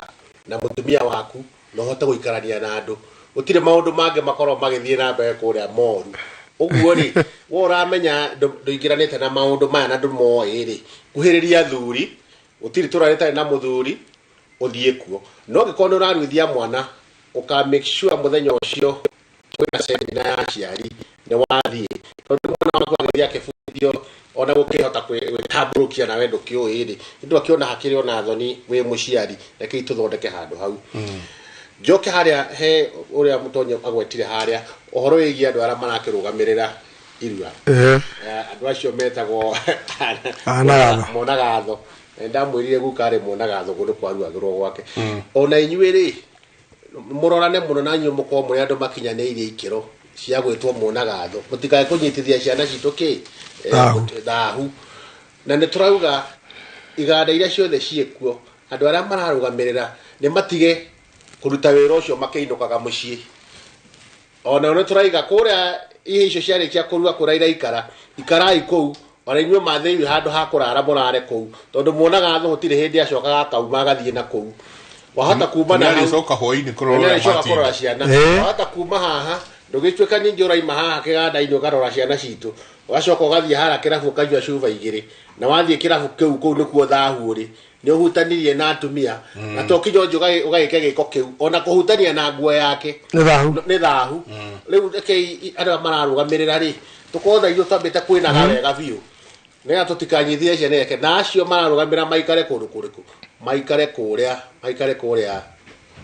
na mũtumia waku, na ũhote gũikarania na andũ. Gũtirĩ maũndũ mangĩ makorwo magĩthiĩ na mbere kũrĩa moru. Ũguo rĩ, we ũramenya ndũingĩranĩte na maũndũ maya na ndũmoĩ rĩ, kuhĩrĩria athuri, gũtirĩ itũra rĩtarĩ na mũthuri, ũthiĩ kuo. No angĩkorwo nĩ ũraruithia mwana, ũka make sure mũthenya ũcio kwĩna seminar ya aciari nĩ wathiĩ, tondũ mwana waku agĩthiĩ akĩbundithio ona gũkĩhota gwĩtambũrũkia nawe ndũkĩũĩ rĩ, nĩ akĩona hakĩrĩ ona thoni wĩ mũciari. Rekei tũthondeke handũ hau. Njoke harĩa he ũrĩa mũtonyi agwetire harĩa ũhoro wĩgiĩ andũ arĩa marakĩrũgamĩrĩra irua, andũ acio metagwo monagatho. Ndamwĩrire guka arĩ monagatho kũndũ kwaruagĩrwo gwake. Ona inyuĩ rĩ, mũrorane mũno na inyuĩ mũkorwo mũrĩ andũ makinyanĩirie ikĩro cia gwĩtwo monagatho, mũtikae kũnyitithia ciana citũ kĩ thahu. Na nĩ tũrauga iganda iria ciothe ciĩkuo, andũ arĩa mararũgamĩrĩra nĩ matige kũruta wĩra ũcio makĩinũkaga mũciĩ. Ona nĩ tũraiga kũrĩa ihe icio ciarĩkia kũrua kũrĩa iraikara, ikarai kũu, ona inyuĩ mathĩirwo handũ ha kũrara mũrare kũu, tondũ muonaga thũ gũtirĩ hĩndĩ acokaga akauma agathiĩ na kũu. Wahota kuma na hau, kũrora ciana, wahota kuma haha Ndũgĩtuĩka ningĩ ũraima haha kĩganda-inĩ ũkarora ciana citũ, ũgacoka ũgathiĩ harĩa kĩrabu ũkanyua cuba igĩrĩ, na wathiĩ kĩrabu kĩu kũu nĩkuo thahu ũrĩ, nĩ ũhutanirie na atumia, na to kinya ũnjĩ ũgagĩka gĩko kĩu, ona kũhutania na nguo yake Nĩ thahu. Nĩ thahu. Rĩu rekei arĩa mararũgamĩrĩra rĩ, tũkorwo tha ithuĩ twambĩte kwĩnaga wega biũ, nĩgetha tũtikanyithie ciana yake, na acio mararũgamĩra maikare kũndũ kũrĩkũ, maikare kũrĩa, maikare kũrĩa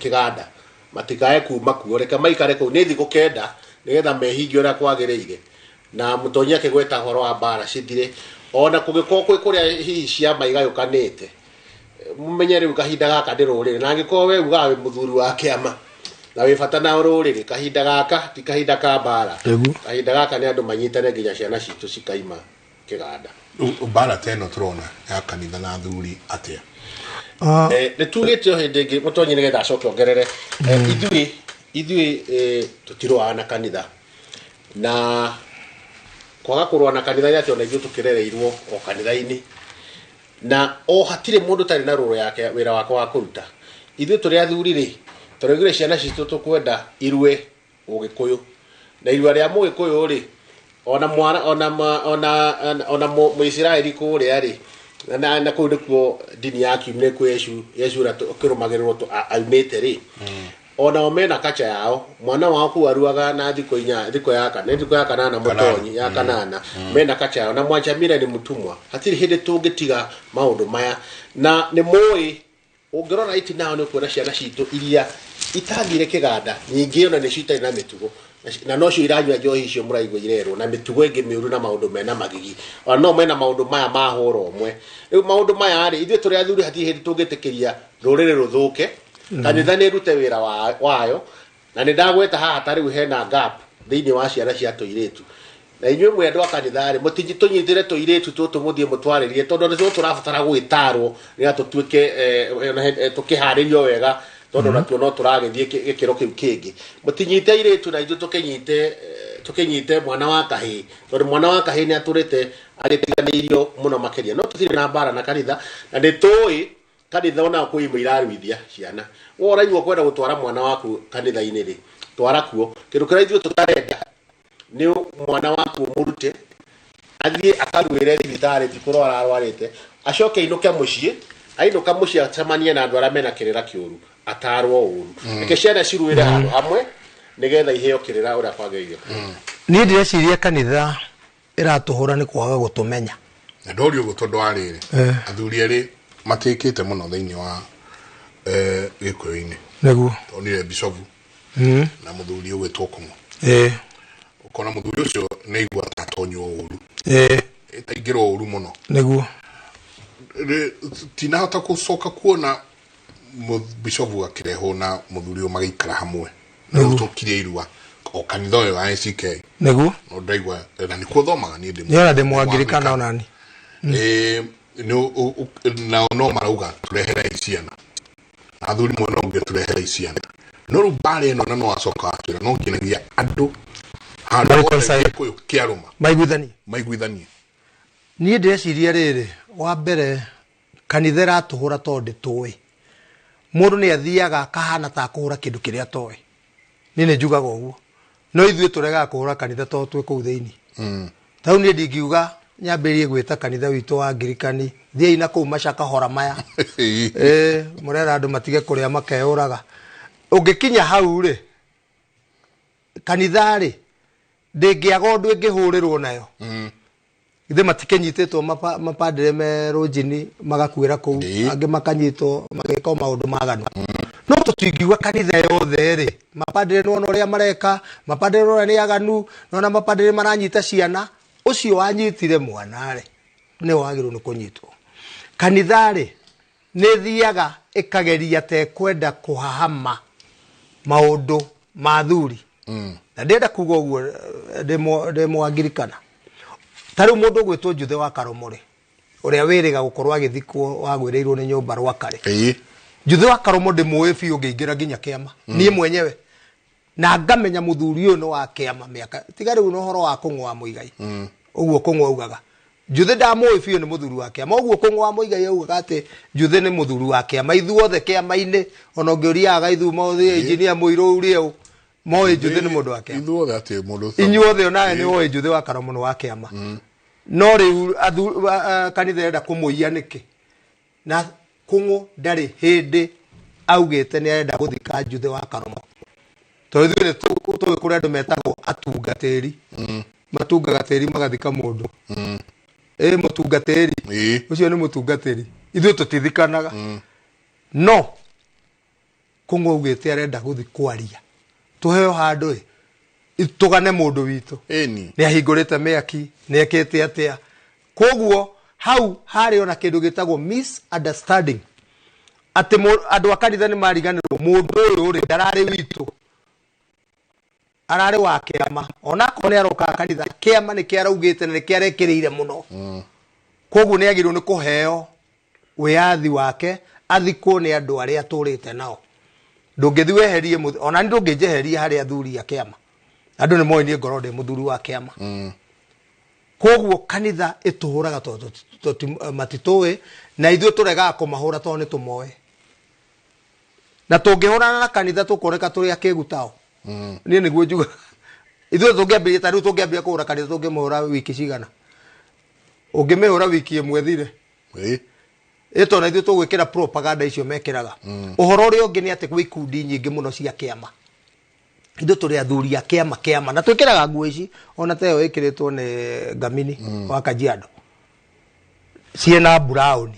kĩganda, matikae kuma kuo, reke maikare kũu nĩ thikũ 9 nĩgetha mehingie ũrĩa kwagĩrĩire. Na mũtonyi akĩgweta ũhoro wa mbara cithire, ona kũngĩkorwo kwĩ kũrĩa hihi ciama igayũkanĩte, mũmenye rĩu kahinda gaka nĩ rũrĩrĩ, na angĩkorwo we ugaga wĩ mũthuri wa kĩama na wĩ bata na rũrĩrĩ, kahinda gaka ti kahinda ka mbara. Kahinda gaka nĩ andũ manyitane nginya ciana citũ cikaima kĩganda. Mbara ta ĩno tũrona ya kanitha na athuri atĩa? Nĩ tugĩte o hĩndĩ ĩngĩ mũtonyi nĩgetha acoke ongerere. Ithuĩ tũtirũaga na kanitha, na kwaga kũrũa na kanitha nĩ atĩ ona ithuĩ tũkĩrereirwo o kanitha-inĩ, na o hatirĩ mũndũ ũtarĩ na rũrũ yake wĩra wake wa kũruta. Ithuĩ tũrĩ athuri rĩ, tũraugire ciana citũ tũkwenda irue Ũgĩkũyũ, na irua rĩa Mũgĩkũyũ rĩ, ona mwana, ona ma, ona, ona Mũisiraeli kũrĩa rĩ, na kũu nĩkuo ndini ya kiumia nĩkuo Yesu ũrĩa ũkĩrũmagĩrĩrwo aumĩte rĩ, ona o mena kacha yao, mwana wao kũu aruaga na thikũ inya, thikũ ya kana, thikũ ya kanana mũtonyi, ya kanana, mena kacha yao, na Mwanchamira nĩ mũtumwa. Hatirĩ hĩndĩ tũngĩtiga maũndũ maya, na nĩ mũĩ ũngĩrora iti nao nĩ ũkuona ciana citũ iria itathire kĩganda, nyingĩ ona nĩcio itarĩ na mĩtugo, na nocio iranyua njohi icio mũraigua irerwo, na mĩtugo ĩngĩ mĩũru na maũndũ mena magigi, ona no mena maũndũ maya ma hũra ũmwe. Rĩu maũndũ maya rĩ, ithuĩ tũrĩ athuri hatirĩ hĩndĩ tũngĩtĩkĩria rũrĩrĩ rũthũke. Kanitha nĩ ĩrute wĩra wayo, na nĩ ndagweta haha ta rĩu hena gap thĩinĩ wa ciana cia tũirĩtu. Na inyuĩ mwĩ andũ a kanitha rĩ, mũtitũnyitĩre tũirĩtu tũtũ mũthiĩ mũtwarĩrie, tondũ nĩtwo tũrabatara gwĩtarwo nĩgetha tũtuĩke, tũkĩharĩrio wega, tondũ natuo no tũragĩthiĩ gĩkĩro kĩu kĩngĩ. Mũtinyite airĩtu na ithuĩ tũkĩnyite mwana wa kahĩĩ, tondũ mwana wa kahĩĩ nĩ atũrĩte agĩtiganĩirio mũno makĩria. No tũtirĩ na mbara na kanitha, na nĩ tũĩ kanitha ona kwĩ imwe iraruithia ciana. We ũraigua kwenda gũtwara mwana waku kanitha-inĩ rĩ, twara kuo. Kĩndũ kĩrĩa ithuĩ tũtarenda nĩ mwana waku ũmũrute athiĩ akaruĩre thibitarĩ, ti kũrwara arwarĩte, acoke ainũke mũciĩ, ainũka mũciĩ acemanie na andũ arĩa mena kĩrĩra kĩũru, atarwo ũru. Reke ciana ciruĩre handũ hamwe nĩgetha iheo kĩrĩra ũrĩa kwagĩrĩire. Niĩ ndĩreciria kanitha ĩratũhũra nĩ kwaga gũtũmenya. Na ndũri ũguo tondũ wa rĩrĩ, athuri erĩ matĩkĩte mũno thĩinĩ wa Gĩkũyũ-inĩ. Nĩguo. Tonire bishofu na mũthuri ũgwĩtwo Kũng'ũ. Ũkona mũthuri ũcio nĩ aigua ta atonywo ũru. Ĩtaingĩrwo ũru mũno. Nĩguo. Tinahota gũcoka kuona bishofu akĩrehwo na mũthuri ũyũ magĩikara hamwe. Nĩguo. Tũkire irua o kanitha ũyũ wa ACK. Nĩguo. No ndaigua na nĩkuo thomaga niĩ ndĩ Nĩ ona ndĩ Mũangirikana ona niĩ. Nao no marauga tũreherei ciana. Na athuri mwena ũngĩ tũreherei ciana. No rĩu mbara ĩno na no acoka watwĩra no nginyagia andũ handũ Marĩ hothe concise. Gĩkũyũ kĩarũma. Maiguithanie. Maiguithanie. Niĩ ndĩreciria rĩrĩ, wa mbere kanitha ĩratũhũra tondũ ndĩtũĩ. Mũndũ nĩ athiaga akahana ta akũhũra kĩndũ kĩrĩa atoĩ. Niĩ nĩ njugaga ũguo. No ithuĩ tũregaga kũhũra kanitha tondũ twĩ kũu thĩinĩ. Ta rĩu niĩ ndingiuga nyambĩrĩrie gwĩta kanitha witũ wa Angirikani, thiĩi na kũu macakahora maya. Mũrera andũ matige kũrĩa makeyũraga. Ũngĩkinya hau rĩ, kanitha rĩ, ndĩngĩaga ũndũ ĩngĩhũrĩrwo nayo. Ithe matikĩnyitĩtwo mapadre me rũnjini magakuĩra kũu, angĩ makanyitwo magĩka maũndũ maganu. No tũtingiuga kanitha yothe rĩ, mapadre nĩwona ũrĩa mareka, mapadre nĩwona nĩ aganu, nĩwona mapadre maranyita ciana. Ũcio wanyitire mwana rĩ, nĩwe wagĩrĩirwo nĩ kũnyitwo. Kanitha rĩ, nĩ ĩthiaga ĩkageria ta ĩkwenda kũhahama maũndũ ma athuri. Na ndĩrenda kuga ũguo, ndĩ Mũangirikana. Ta rĩu mũndũ ũgwĩtwo Njuthe wa Karomo rĩ, ũrĩa wĩrĩga gũkorwo agĩthikwo wagwĩrĩirwo nĩ nyũmba Rwakarĩ. Njuthe wa Karomo ndĩmũĩ biũ ngĩingĩra nginya kĩama. Niĩ mwenyewe. Na ngamenya mũthuri ũyũ nĩ wa kĩama mĩaka. Tiga rĩu na ũhoro wa kũng'oa Mũigai. Ũguo kũng'oa augaga. Njuthe ndamũĩ biũ nĩ mũthuri wa kĩama. Ũguo kũng'oa Mũigai augaga atĩ Njuthe nĩ mũthuri wa kĩama. Ithuothe kĩama-inĩ, ona ũngĩũria aga ithumo, ũthiĩ engineer Mũirũ ũrie ũ. Moĩ Njuthĩ nĩ mũndũ wa kĩama. Ithuothe atĩ mũndũ ũcio. Inyuothe onawe nĩ woĩ Njuthĩ wa Karomo nĩ wa kĩama. No rĩu kanitha ĩrenda kũmũiya nĩkĩ? Na Kũng'ũ ndarĩ hĩndĩ augĩte nĩ arenda gũthika Njuthĩ wa Karomo. Tondũ ithuĩ nĩ tũĩ kũrĩ andũ metagwo atungatĩri. Matungaga tĩri magathika mũndũ. Ĩ mũtungatĩri. Ũcio nĩ mũtungatĩri. Ithuĩ tũtithikanaga. No Kũng'ũ augĩte arenda gũthi kwaria. Tũheo handũ ĩ tũgane mũndũ witũ. Nĩ ahingũrĩte mĩaki, nĩ ekĩte atĩa. Koguo hau harĩ ona kĩndũ gĩtagwo misunderstanding. Atĩ andũ a kanitha nĩ mariganĩrwo mũndũ ũyũ rĩ ndararĩ witũ. Ararĩ wa kĩama. Onakorwo nĩ aroka kanitha, kĩama nĩ kĩaraugĩte na nĩ kĩarekĩrĩire mũno. Koguo nĩ agĩrĩirwo nĩ kũheo wĩyathi wake athikwo nĩ andũ arĩa atũrĩte nao. Ndũngĩthiĩ weherie ona nĩ ndũngĩnjeheria harĩ athuri a kĩama. Andũ nĩ moĩ niĩ ngorwo ndĩ mũthuri wa kĩama. Koguo kanitha ĩtũhũraga tondũ matitũĩ, na ithuĩ tũregaga kũmahũra tondũ nĩ tũmoĩ. Na tũngĩhũrana na kanitha tũkuoneka tũrĩ akĩgu tao. Niĩ nĩguo njugaga. Ithuĩ tũngĩambĩrĩria ta rĩu tũngĩambĩrĩria kũhũra kanitha tũngĩmũhũra wiki cigana? Ũngĩmĩhũra wiki ĩmwe thire. Ĩ tondũ ithuĩ tũgwĩkĩra propaganda icio mekĩraga. Ũhoro ũrĩa ũngĩ nĩ atĩ gwĩ ikundi nyingĩ mũno cia kĩama. Ithuĩ tũrĩ athuri a kĩama kĩama na twĩkĩraga nguo ici ona ta ĩyo ĩkĩrĩtwo nĩ Ngamini wa Kajiado. Ciĩna brown.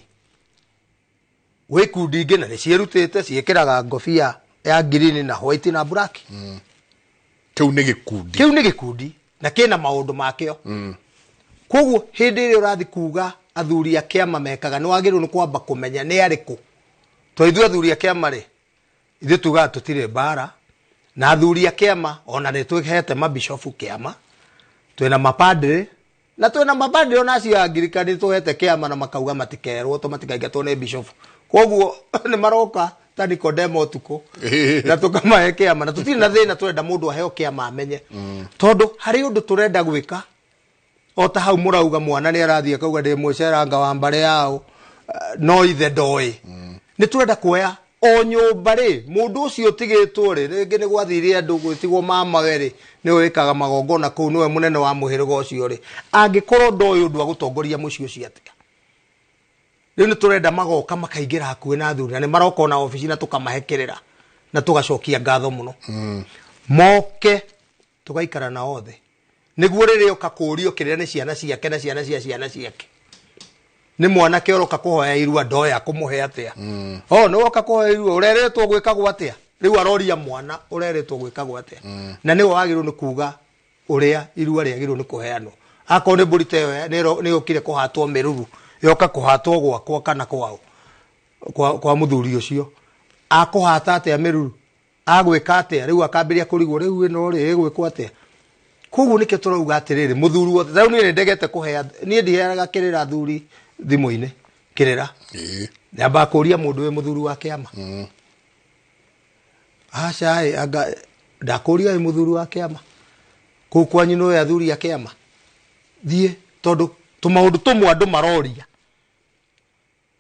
Gwĩ ikundi ingĩ na nĩ ciĩrutĩte ciĩkĩraga ngobia ya green na white na black. Kĩu nĩ gĩkundi. Kĩu nĩ gĩkundi na kĩna maũndũ makĩo. Koguo hĩndĩ ĩrĩa ũrathiĩ kuga athuri a kĩama mekaga nĩ wagĩrĩirwo nĩ kwamba kũmenya nĩ arĩkũ. Tondũ ithuĩ athuri a kĩama rĩ, ithuĩ tugaga tũtirĩ mbara, na athuri a kĩama ona nĩ twĩhete mabishofu kĩama, twĩna mapadre, na twĩna mapadre ona acio a Angirikani tũhete kĩama na makauga matikerwo to matikaingatwo nĩ bishofu. Koguo nĩ maroka ta Nikodemo ũtukũ na tũkamahe kĩama na tũtirĩ na thĩna, tũrenda mũndũ aheo kĩama amenye. Tondũ harĩ ũndũ tũrenda gwĩka o ta hau mũrauga mwana nĩ arathiĩ akauga ndĩ mũceranga wa mbarĩ yao, no ithe ndoĩ. Nĩ tũrenda kuoya o nyũmba rĩ, mũndũ ũcio ũtigĩtwo rĩ, rĩngĩ nĩ gwathire andũ gwĩtigwo mamawe rĩ, nĩwe wĩkaga magongona kũu, nĩwe mũnene wa mũhĩrĩga ũcio rĩ, angĩkorwo ndoĩ ũndũ wa gũtongoria mũciĩ ũcio atĩa. Rĩu nĩ tũrenda magoka makaingĩra hakuhĩ na athuri, na nĩ maroka ona obici na tũkamahe kĩrĩra na tũgacokia ngatho mũno. Moke tũgaikara na othe nĩguo rĩrĩa oka kũũrio kĩrĩra nĩ ciana ciake na ciana cia ciana ciake. Nĩ mwanake ũroka kũhoya irua ndoya kũmũhe atĩa. O nĩ woka kũhoya irua ũrerĩtwo gwĩkagwo atĩa. Rĩu aroria mwana ũrerĩtwo gwĩkagwo atĩa. Na nĩwe wagĩrĩirwo nĩ kuga ũrĩa irua rĩagĩrĩirwo nĩ kũheanwo. Akorwo nĩ mbũri ta ĩyo nĩ yũkire kũhatwo mĩruru, yoka kũhatwo gwakwa kana kwao, kwa mũthuri ũcio. Akũhata atĩa mĩruru? Agwĩka atĩa? Rĩu akambĩrĩria kũrigwo rĩu ĩno rĩ ĩgwĩkwo atĩa? Koguo nĩkĩo tũrauga atĩrĩrĩ, mũthuri wothe, rĩu niĩ nĩndegete kũhea, niĩ ndiheaga kĩrĩra athuri thimũ-inĩ, kĩrĩra. Nyambaga kũũria mũndũ wĩ mũthuri wa kĩama. Aca ĩ, anga ndakũũria wĩ mũthuri wa kĩama. Kũu kwanyu nĩwe athuri a kĩama. Thiĩ, tondũ tũmaũndũ tũmwe andũ maroria.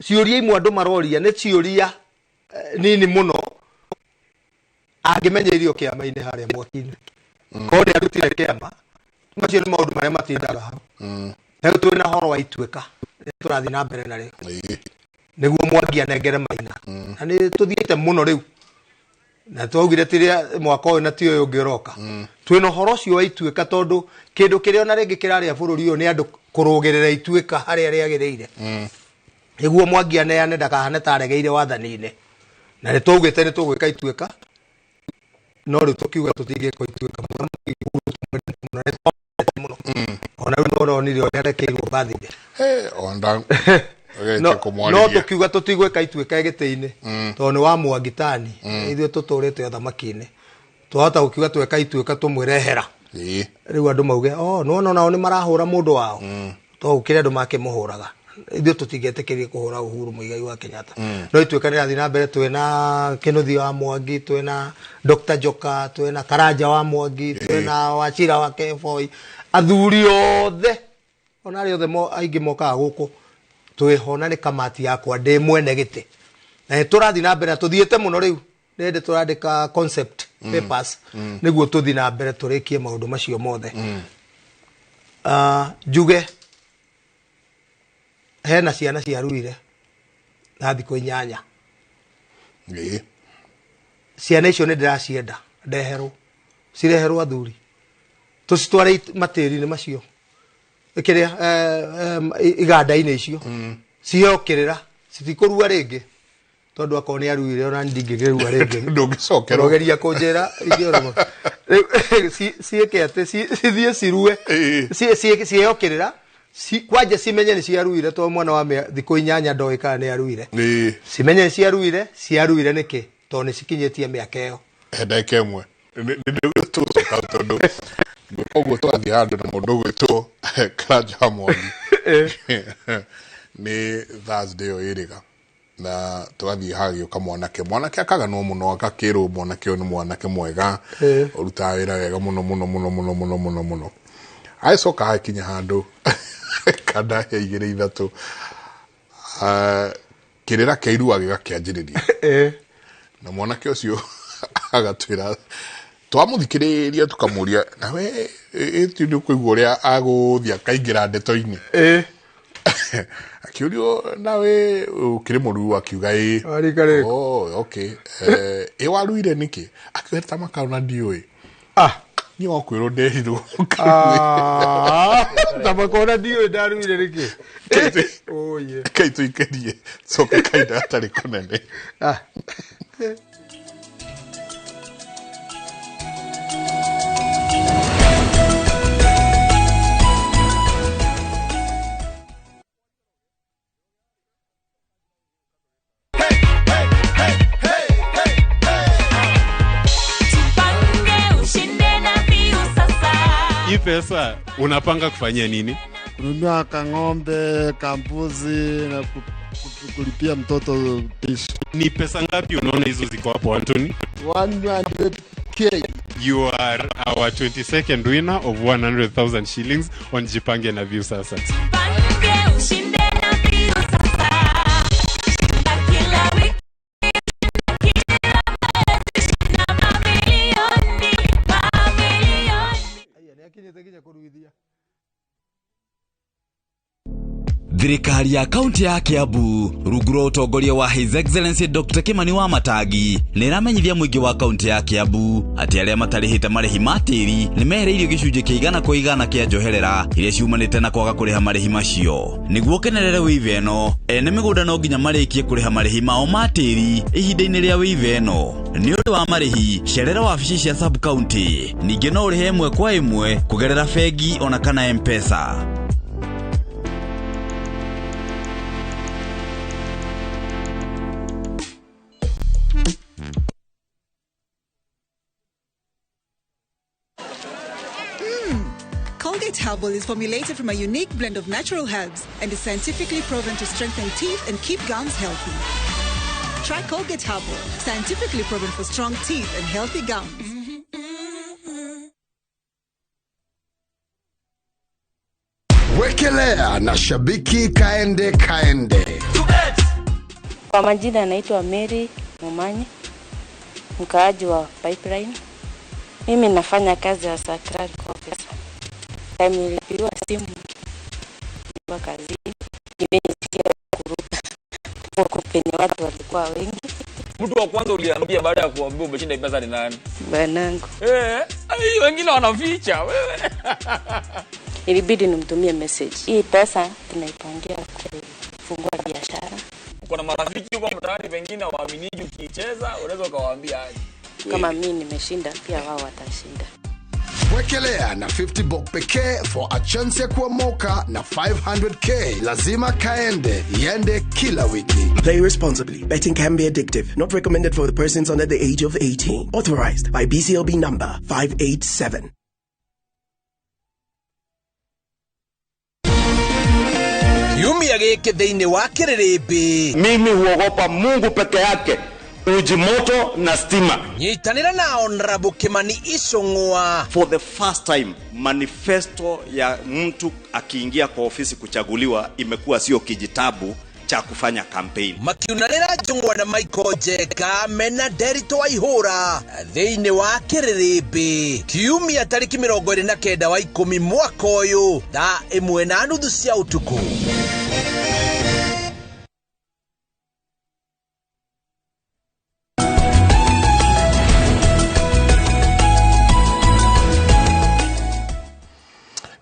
Ciũria imwe andũ maroria nĩ ciũria nini mũno angĩmenya irio kĩama-inĩ harĩa mwaki-inĩ. Korwo nĩ arutire kĩama, macio nĩ maũndũ marĩa matindaga hau. Rĩu twĩna horo wa ituĩka, nĩ tũrathiĩ na mbere narĩo. Nĩguo Mwangi anengere maina. Na nĩ tũthiĩte mũno rĩu. Na twaugire ti rĩa mwaka ũyũ na ti ũyũ ũngĩ ũroka. Twĩna ũhoro ũcio wa ituĩka tondũ kĩndũ kĩrĩa ona rĩngĩ kĩrarĩa bũrũri ũyũ nĩ andũ kũrũgĩrĩra ituĩka harĩa rĩagĩrĩire. Nĩguo Mwangi aneane ndakahane ta aregeire wathani-inĩ. Na nĩ twaugĩte nĩ tũgwĩka ituĩka, no rĩu tũkiuga tũtingĩka ituĩka. Ona rĩu no ũronire ũrĩa arekeirwo birthday. No tũkiuga tũtigwĩka ituĩka gĩtĩ-inĩ, tondũ nĩ wa Mwangi tani. Ithuĩ tũtũrĩte ũthamaki-inĩ. Twahota gũkiuga tweka ituĩka tũmwĩre hera. Rĩu andũ mauge, oh, nĩwona onao nĩ marahũra mũndũ wao. To gũkĩrĩ andũ makĩmũhũraga. Ithuĩ tũtingĩetĩkĩrie kũhũra Uhuru Muigai wa Kenyatta. No ituĩka rĩrathiĩ na mbere, twĩna Kĩnuthia wa Mwangi, twĩna Dr. Joka, twĩna Karanja wa Mwangi, twĩna Wachira wa Keboi. Athuri othe, ona arĩa othe aingĩ mokaga gũkũ, twĩho na nĩ kamati yakwa ndĩ mwene gĩtĩ. Na nĩ tũrathiĩ na mbere na tũthiĩte mũno rĩu. Nĩ hĩndĩ tũrandĩka concept Papers nĩguo tũthiĩ na mbere tũrĩkie maũndũ macio mothe. Njuge hena ciana ciaruire na thikũ 8. Ciana icio nĩ ndĩracienda ndeherwo, cireherwo athuri tũcitware matĩri-inĩ macio kĩrĩa iganda-inĩ icio ciheo kĩrĩra, citikũrua rĩngĩ tondũ akorwo nĩ aruire ona ndingĩkĩrua rĩngĩ. Ndũngĩcokerwo. Ũrogeria kũnjĩra ingĩorwo. Rĩu ciĩke atĩ cithiĩ cirue, ciheo kĩrĩra, kwanja cimenye nĩ ciaruire tondũ mwana wa thikũ 8 ndoĩ kana nĩ aruire. Cimenye nĩ ciaruire, ciaruire nĩkĩ? Tondũ nĩ cikinyĩtie mĩaka ĩyo. He ndagĩka ĩmwe. Nĩ tũgũcoka tondũ koguo tũrathiĩ handũ na mũndũ ũgwĩtwo Karanja wa Mwangi. Nĩ Thursday ĩyo ĩrĩga na tũgathiĩ hagĩũka mwanake, mwanake akaganwo mũno, agakĩrwo mwanake ũyũ nĩ mwanake mwega ũrutaga wĩra wega mũno mũno mũno mũno mũno mũno mũno. Agĩcoka agĩkinya handũ kanda ya 2 3, kĩrĩra kĩa irua gĩgakĩanjĩrĩria na mwanake ũcio agatwĩra twamũthikĩrĩria tũkamũria nawe ĩti nĩ ũkũigua ũrĩa agũthiĩ akaingĩra ndeto-inĩ. Akĩũrio nawe ũkĩrĩ mũruu, akiuga ĩ. Warika rĩrĩkũ? Oh, okay. Ĩ waruire nĩkĩ? Akiuga ta makao na ndiũĩ. Niĩ wakwĩrwo nderirwo. Ta makao na ndiũĩ ndaruire nĩkĩ? Oye. Kai tũikĩrie coke kahinda gatarĩ kũnene. Hii pesa unapanga kufanyia nini? Kununua kang'ombe, kambuzi na kulipia mtoto pishi. Ni pesa ngapi unaona hizo ziko hapo, Anthony? 100K. You are our 22nd winner of 100,000 shillings on Jipange na Viusasa. Jipange ushinde na Viusasa. Shinda kila wiki, kila mwezi, shinda mamilioni, mamilioni. Thirikari ya kaunti ya Kiambu rungu rwa ũtongoria wa His Excellency Dr. Kimani wa Matangi nĩ ĩramenyithia mũingĩ wa kaunti ya Kiambu atĩ arĩa matarĩhĩte marĩhi ma tĩri nĩ mehereirio gĩcunjĩ kĩa 100% kĩa njoherera iria ciumanĩte na kwaga kũrĩha marĩhi macio. Nĩguo ũkenerere wĩiva ĩno, ene mĩgũnda no nginya marĩkie kũrĩha marĩhi mao ma tĩri ihinda-inĩ rĩa wĩiva ĩno. Nĩ ũndũ wa marĩhi, cerera wabici cia sub county. Ningĩ no ũrĩhe ĩmwe kwa ĩmwe kũgerera bengi ona kana M-Pesa. Colgate Herbal is formulated from a unique blend of natural herbs and is scientifically proven to strengthen teeth and keep gums healthy. Try Colgate Herbal, scientifically proven for strong teeth and healthy gums. Wekelea na shabiki kaende kaende. Kwa majina naitwa Mary Mumanyi, mkaaji wa Pipeline. Mimi nafanya kazi ya clerk officer. Time nilipigiwa simu kwa kazini, nimesikia kuruka huko penye watu walikuwa wengi. Mtu wa kwanza uliambia baada ya kuambia umeshinda pesa ni nani? Bwanangu. Wengine wanaficha wewe. Ilibidi nimtumie message. Hii pesa tunaipangia kufungua biashara. Uko na marafiki huko mtaani wengine waaminiji ukicheza, unaweza ukawaambia aje? Kama mimi nimeshinda pia wao watashinda. Wekelea na 50 bob pekee for a chance ya kuomoka na 500k. Lazima kaende, iende kila wiki. Play responsibly. Betting can be addictive. Not recommended for the persons under the age of 18. Authorized by BCLB number 587. Kiumia gĩkĩ thĩinĩ wa kĩrĩrĩmbĩ. Mimi huogopa Mungu peke yake, uji moto na stima. Nyitanĩra na Honorable Kimani Ichung'wa. For the first time manifesto ya mtu akiingia kwa ofisi kuchaguliwa imekuwa sio kijitabu cha kufanya campaign. Makiunanĩra Njũng'wa na Michael Njeka mena Nderitu Waihũra thĩinĩ wa Kĩrĩrĩmbĩ kiumia tarĩki 29 wa 10 mwaka ũyũ thaa 1:30 cia ũtukũ.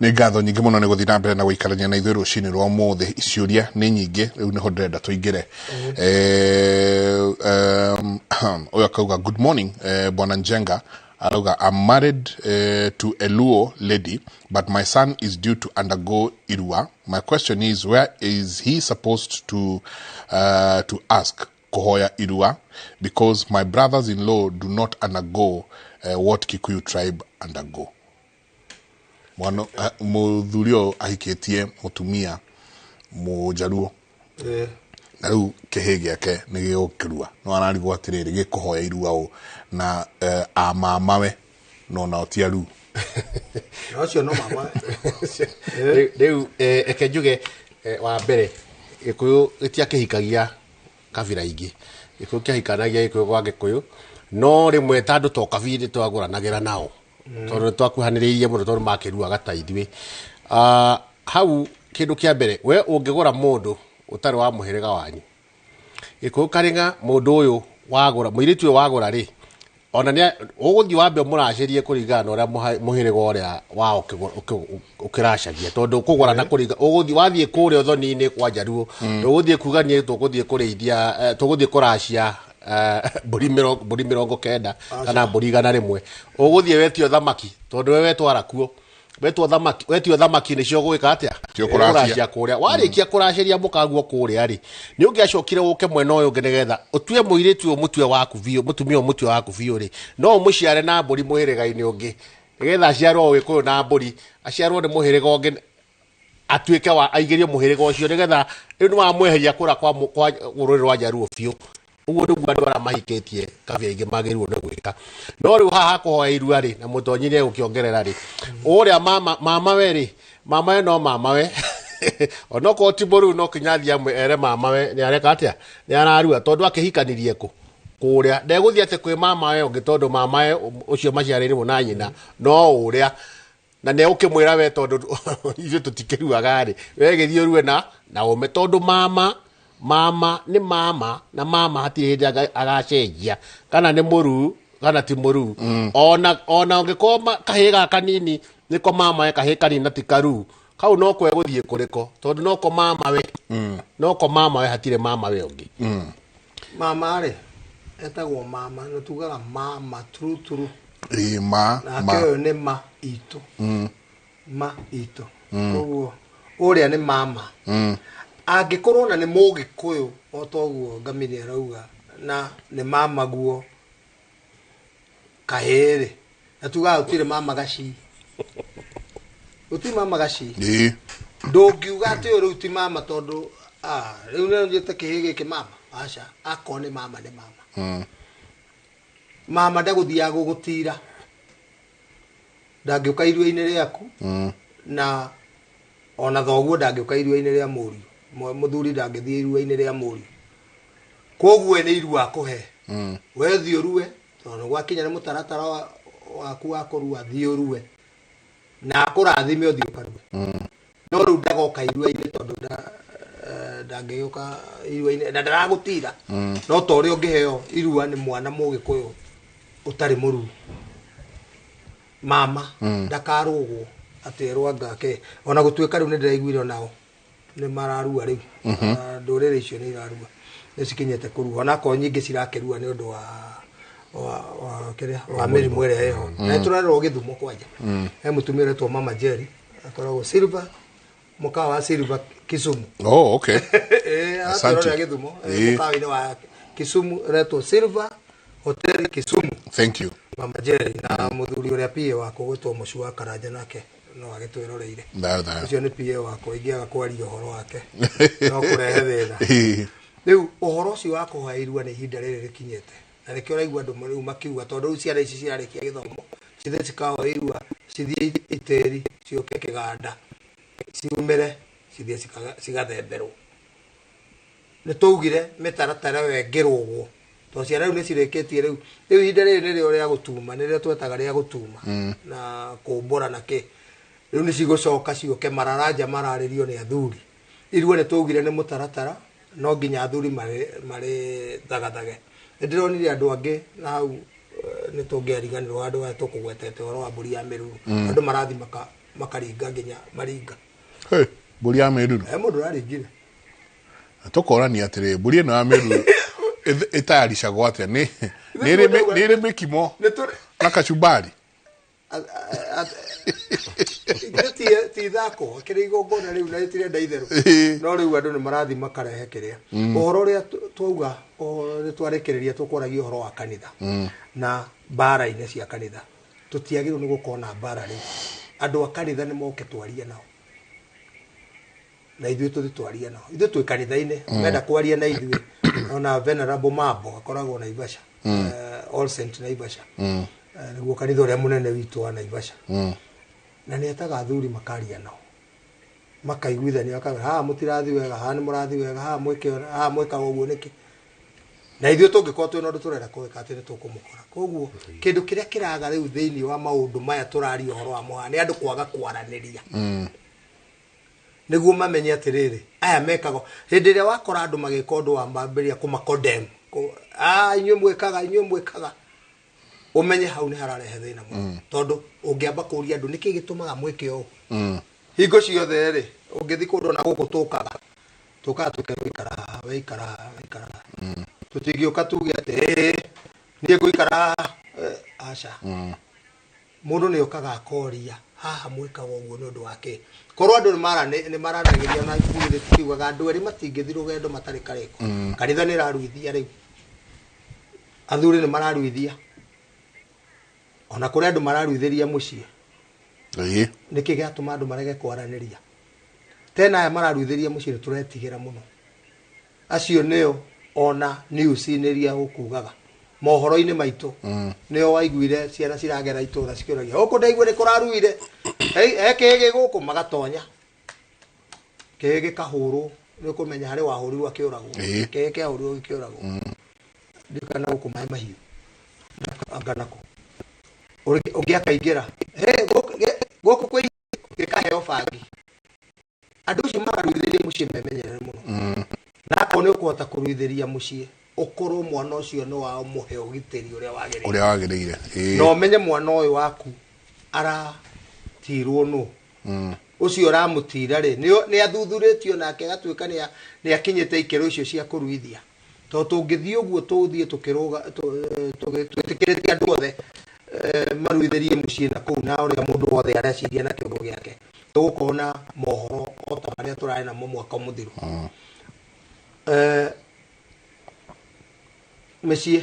Nĩ ngatho nyingĩ mũno nĩ gũthiĩ na mbere na gũikarania na ithuĩ rũcinĩ rwa ũmũthĩ. Ciũria nĩ nyingĩ rĩu nĩho ndĩrenda tũingĩre. Ũyũ akauga good morning, bwana Njenga arauga I'm married to a Luo lady but my son is due to undergo irua. My question is where is he supposed to ask kuhoya irua because my brothers-in-law do not undergo what Kikuyu tribe undergo. Mwana muthuri ũyũ ahikĩtie mũtumia mũjaruo na rĩu kĩhĩ gĩake nĩ gĩgũkĩrua no ararigwo atĩrĩrĩ gĩkũhoya irua ũ na amamawe no nao ti aru. Ũcio no mama. Rĩu eke njuge wa mbere Gĩkũyũ gĩtiakĩhikagia kabira ingĩ. Gĩkũyũ kĩahikanagia Gĩkũyũ gwa Gĩkũyũ no rĩmwe ta andũ to kabiri twagũranagĩra nao tondũ nĩtwakuhanĩrĩirie mũno tondũ makĩruaga ta ithuĩ. Hau kĩndũ kĩa mbere we ũngĩgũra mũndũ ũtarĩ wa mũhĩrĩga wanyu Gĩkũyũ karĩng'a mũndũ ũyũ wagũra mũirĩtu ũyũ wagũra rĩ ona nĩ ũgũthiĩ wambe ũmũracĩrie kũringana na ũrĩa mũhĩrĩga ũrĩa wao ũkĩracagia tondũ kũgũra na kũringa ũgũthiĩ wathiĩ kũrĩa ũthoni-inĩ kwa Njaruo ndũgũthiĩ kuga niĩ tũgũthiĩ kũrĩithia tũgũthiĩ kũracia mbũri 90 kana mbũri 100 ũgũthiĩ wetio thamaki tondũ we wetwara kuo wetwo thamaki wetio thamaki nĩcio gwĩka atĩa kũracia kũrĩa warĩkia kũracĩria mũkaguo kũrĩa rĩ nĩ ũngĩacokire ũke mwena ũyũ ũngĩ nĩgetha ũtue mũirĩtu ũyũ mũtue waku biũ mũtumia ũyũ mũtue waku biũ rĩ no ũmũciare na mbũri mũhĩrĩga-inĩ ũngĩ nĩgetha aciarwo Gĩkũyũ na mbũri aciarwo nĩ mũhĩrĩga ũngĩ atuĩke wa aigĩrio mũhĩrĩga ũcio nĩgetha rĩu nĩwamweheria kũra kwa rũrĩrĩ rwa Njaruo biũ. Ũguo nĩguo andũ arĩa mahikĩtie kabira ingĩ magĩrĩirwo nĩ gwĩka. No rĩu haha kũhoya irua rĩ na mũtonyi nĩ egũkĩongerera rĩ ũrĩa mama we rĩ mama we no mama we onokorwo ti mũruu no kinya athiĩ amwe ere mama we nĩ areka atĩa nĩ ararua tondũ akĩhikanirie kũ kũrĩa ndegũthiĩ atĩ kwĩ mama we ũngĩ tondũ mama we ũcio maciarĩirwo na nyina no ũrĩa na nĩ ũkĩmwĩra we tondũ ithuĩ tũtikĩruaga rĩ we gĩthiĩ ũrue na ũme tondũ mama mama nĩ mama na mama hatirĩ hĩndĩ agacenjia kana nĩ mũruu kana ti mũruu. Ona ũngĩkorwo kahĩĩ gaka kanini nĩko mama we kahĩĩ kanini na ti karuu kau no ko egũthiĩ kũrĩko tondũ noko mama we noko mama we hatirĩ mama we ũngĩ. Mama rĩ etagwo mama na tugaga mama turu turu. Ĩ ma nake ũyũ nĩ ma itũ ma itũ koguo ũrĩa nĩ mama. Angĩkorwo na nĩ mũgĩkũyũ o toguo Ngamini arauga na nĩ mama guo kahĩĩ rĩ na tugaga gũtirĩ mama gacii gũtirĩ mama gacii ndũngiuga atĩ ũyũ rĩu ti mama tondũ rĩu nĩ njĩte kĩhĩĩ gĩkĩ mama aca akorwo nĩ mama nĩ mama. Mama ndagũthiaga gũgũtira ndangĩũka irua-inĩ rĩaku na ona thoguo ndangĩũka irua-inĩ rĩa mũriũ mũthuri ndangĩthiĩ irua-inĩ rĩa mũriũ koguo nĩ irua akũhe we thiĩ ũrue tondũ gwakinya nĩ mũtaratara waku wa kũrua thiĩ ũrue na akũrathime ũthiĩ ũkarue no rĩu ndagoka irua-inĩ tondũ ndangĩũka irua-inĩ na ndaragũtira no ta ũrĩa ũngĩheo irua nĩ mwana mũgĩkũyũ ũtarĩ mũruu mama ndakarũgwo atĩ erwo anga ke ona gũtuĩka rĩu nĩ ndĩraiguire onao nĩ mararua rĩu ndũrĩrĩ icio nĩ irarua nĩ cikinyĩte kũrua onakorwo nyingĩ cirakĩrua nĩ ũndũ wa kĩrĩa wa mĩrimũ ĩrĩa ĩho na tũrarerwo Gĩthumo kwanja he mũtumia ũretwo Mama Jerry akoragwo Silver mũkawa wa Silver Kisumu. Oh, okay. Asante. Gĩthumo mũkawa-inĩ wa Kisumu ũretwo Silver Hotel Kisumu. Thank you. Mama Jerry na mũthuri ũrĩa PA wakwa gwĩtwo Mũcu wa Karanja nake no agĩtwĩroreire ũcio nĩ PA wakwa ingĩaga kwaria ũhoro wake no kũrehe thĩna. Rĩu ũhoro ũcio wa kũhoya irua nĩ ihinda rĩrĩ rĩkinyĩte na nĩkĩo ũraigua andũ rĩu makiuga tondũ rĩu ciana ici cirarĩkia gĩthomo cithiĩ cikahoya irua cithiĩ itĩri ciũke kĩganda ciumĩre cithiĩ cigathemberwo. Nĩ twaugire mĩtaratara ĩyo ĩngĩrũgwo tondũ ciana rĩu nĩ cirĩkĩtie rĩu rĩu ihinda rĩrĩ nĩrĩo rĩa gũtuma, nĩrĩo twetaga rĩa gũtuma na kũmbũra na kĩ. Rĩu nĩ cigũcoka ciũke mararanja mararĩrio nĩ athuri. Irua nĩ twaugire nĩ mũtaratara, no nginya athuri marĩ thagathage. Nĩ ndĩronire andũ angĩ na hau nĩ tũngĩariganĩrwo handũ harĩa tũkũgwetete ũhoro wa mbũri ya mĩruru. Andũ marathi makaringa nginya maringa. Hey, mbũri ya mĩruru. Mũndũ ũraringire. Tũkorania atĩrĩ, mbũri ĩno ya mĩruru ĩtayaricagwo atĩa? Nĩ ĩrĩ mĩkimo na kachumbari? Ti ithako kĩrĩ igongona rĩu na rĩtirenda itherũ. No rĩu andũ nĩ marathi makarehe kĩrĩa. Ũhoro ũrĩa twauga, ũhoro twarĩkĩrĩria tũkwaragia ũhoro wa kanitha na mbara-inĩ cia kanitha. Tũtiagĩrĩirwo nĩ gũkorwo na mbara rĩu. Andũ a kanitha nĩ moke twarie nao. Na ithuĩ tũthiĩ twarie nao. Ithuĩ twĩ kanitha-inĩ, menda kwaria na ithuĩ. Ona Venerable Mambo akoragwo Naivasha. All Saint Naivasha. Nĩguo kanitha ũrĩa mũnene witũ wa Naivasha. Na nĩ etaga athuri makaria nao. Makaiguithania, makauga, haha mũtirathi wega, haha nĩ mũrathi wega, haha mwĩke ũũ, haha mwĩkaga ũguo nĩkĩ. Na ithuĩ tũngĩkorwo twĩna ũndũ tũrenda kũwĩka atĩ nĩ tũkũmũkora. Koguo kĩndũ kĩrĩa kĩraga rĩu thĩinĩ wa maũndũ maya tũraria ũhoro wa mũhano nĩ andũ kwaga kwaranĩria. Nĩguo mamenye atĩrĩrĩ, aya mekaga hĩndĩ ĩrĩa wakora andũ magĩka ũndũ wa mambĩrĩria kũma-condemn. Inyuĩ mwĩkaga, inyuĩ mwĩkaga. Ũmenye hau nĩ hararehe thĩna mũno. Tondũ ũngĩamba kũũria andũ nĩkĩ gĩtũmaga mwĩke ũũ. Hingo ciothe rĩ, ũngĩthiĩ kũndũ na gũkũ tũkaga. Tũkaga tũkerwo ikara haha, we ikara haha, we ikara haha. Tũtingĩũka tuge atĩ, ĩĩ, niĩ ngũikara haha. Aca. Mũndũ nĩ okaga akoria, haha mwĩkaga ũguo nĩ ũndũ wa kĩ? Korwo andũ nĩ maranagĩria na ibuku rĩrĩ tũkiugaga andũ erĩ matingĩthiĩ rũgendo matarĩ karĩko. Kanitha nĩ ĩraruithia rĩu. Athuri nĩ mararuithia. Ona kũrĩ andũ mararuithĩria mũciĩ. Nĩkĩ gĩatũma andũ marege kwaranĩria? Tena aya mararuithĩria mũciĩ nĩ tũretigĩra mũno. Acio nĩo ona news-inĩ iria ũkugaga. Mohoro-inĩ maitũ. Nĩo waiguire ciana ciragera itũra cikĩũragia, gũkũ ndaigua nĩ kũraruire. He kĩĩ gĩ gũkũ? Magatonya. Kĩĩ gĩkahũrwo, nĩ ũkũmenya harĩ wahũrirwo akĩũragwo. Kĩĩ kĩahũrirwo gĩkĩũragwo. Ndikana gũkũ maĩ mahiũ. Anga nako. Ũngĩ akaingĩra. He, gũkũ kwĩ gĩkaheo bangi. Andũ acio mararuithĩria mũciĩ memenyerere mũno. Na akorwo nĩ ũkũhota kũruithĩria mũciĩ, ũkorwo mwana ũcio nĩ wao mũhe ũgitĩri ũrĩa wagĩrĩire. Ũrĩa wagĩrĩire. Na ũmenye mwana ũyũ waku aratirwo nũ. Ũcio ũramũtira rĩ, nĩ athuthurĩtio nake agatuĩka nĩ akinyĩte ikĩro icio cia kũruithia. Tondũ tũngĩthiĩ ũguo tũthiĩ tũkĩrũga, twĩtĩkĩrĩte andũ othe, maruithĩrie mũciĩ na kũu na ũrĩa mũndũ wothe areciria na kĩongo gĩake. Tũgũkorwo na mohoro o ta marĩa tũrarĩ namo mwaka mũthiru. Mĩciĩ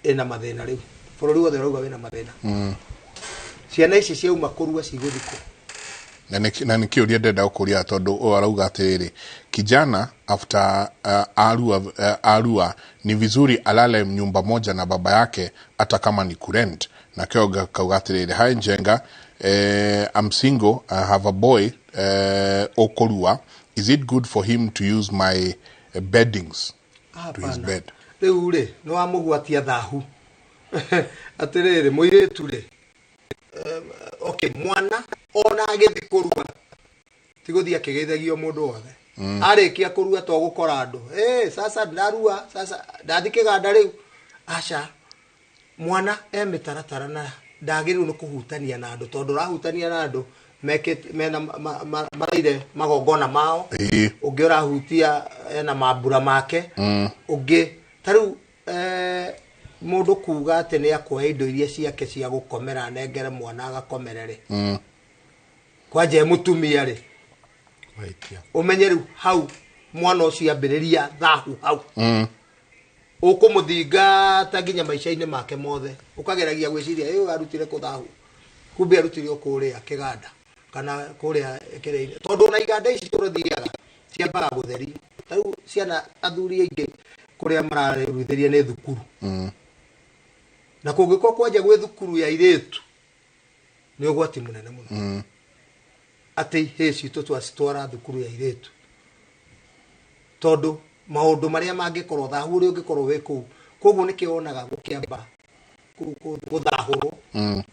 ĩna mathĩna rĩu. Bũrũri wothe ũrauga wĩna mathĩna. Ciana ici ciauma kũrua cigũthiĩ kũ? Na nĩ kĩũria ndĩrenda gũkũria tondũ ũyũ arauga atĩrĩrĩ, kijana after arua ni vizuri alale nyumba moja na baba yake hata kama ni kurent. Na kĩo kauga atĩrĩrĩ, hi Njenga, I'm single, I have a boy, ũkũrua. Is it good for him to use my beddings to his Hapana. bed? Rĩu rĩ, nĩ wamũgwatia thahu. Atĩrĩrĩ, mũirĩtu rĩ, okay, mwana ona agĩthiĩ kũrua ti gũthiĩ akĩgeithagio mũndũ wothe. Arĩkia kũrua to gũkora andũ, sasa ndarua, sasa ndathiĩ kĩganda rĩu. Aca, mwana e mĩtaratara na ndagĩrĩirwo nĩ kũhutania na andũ, tondũ ũrahutania na andũ mekĩte, mena maraire magongona mao. Ũngĩ ũrahutia ena mambura make. Ũngĩ ta rĩu, mũndũ kuga atĩ nĩ akuoya indo iria ciake cia gũkomera anengere mwana agakomere rĩ. Kwanja e mũtumia rĩ. Ũmenye rĩu hau mwana ũcio ambĩrĩria thahu hau. Ũkũmũthingata nginya maica-inĩ make mothe. Ũkageragia gwĩciria, ĩ, ũyũ arutire kũ thahu? Kumbe arutire o kũrĩa kĩganda kana kũrĩa kĩrĩa-inĩ. Tondũ ona iganda ici tũrathiaga ciambaga gũtherio. Ta rĩu ciana athuri aingĩ kũrĩa mararuithĩria nĩ thukuru. Na kũngĩkorwo kwanja gwĩ thukuru ya airĩtu nĩ ũgwati mũnene mũno. Atĩ ihĩĩ citũ twacitwara thukuru ya airĩtu. Tondũ maũndũ marĩa mangĩkorwo thahu ũrĩa ũngĩkorwo wĩ kũu, koguo nĩkĩo wonaga gũkĩamba gũthahũrwo,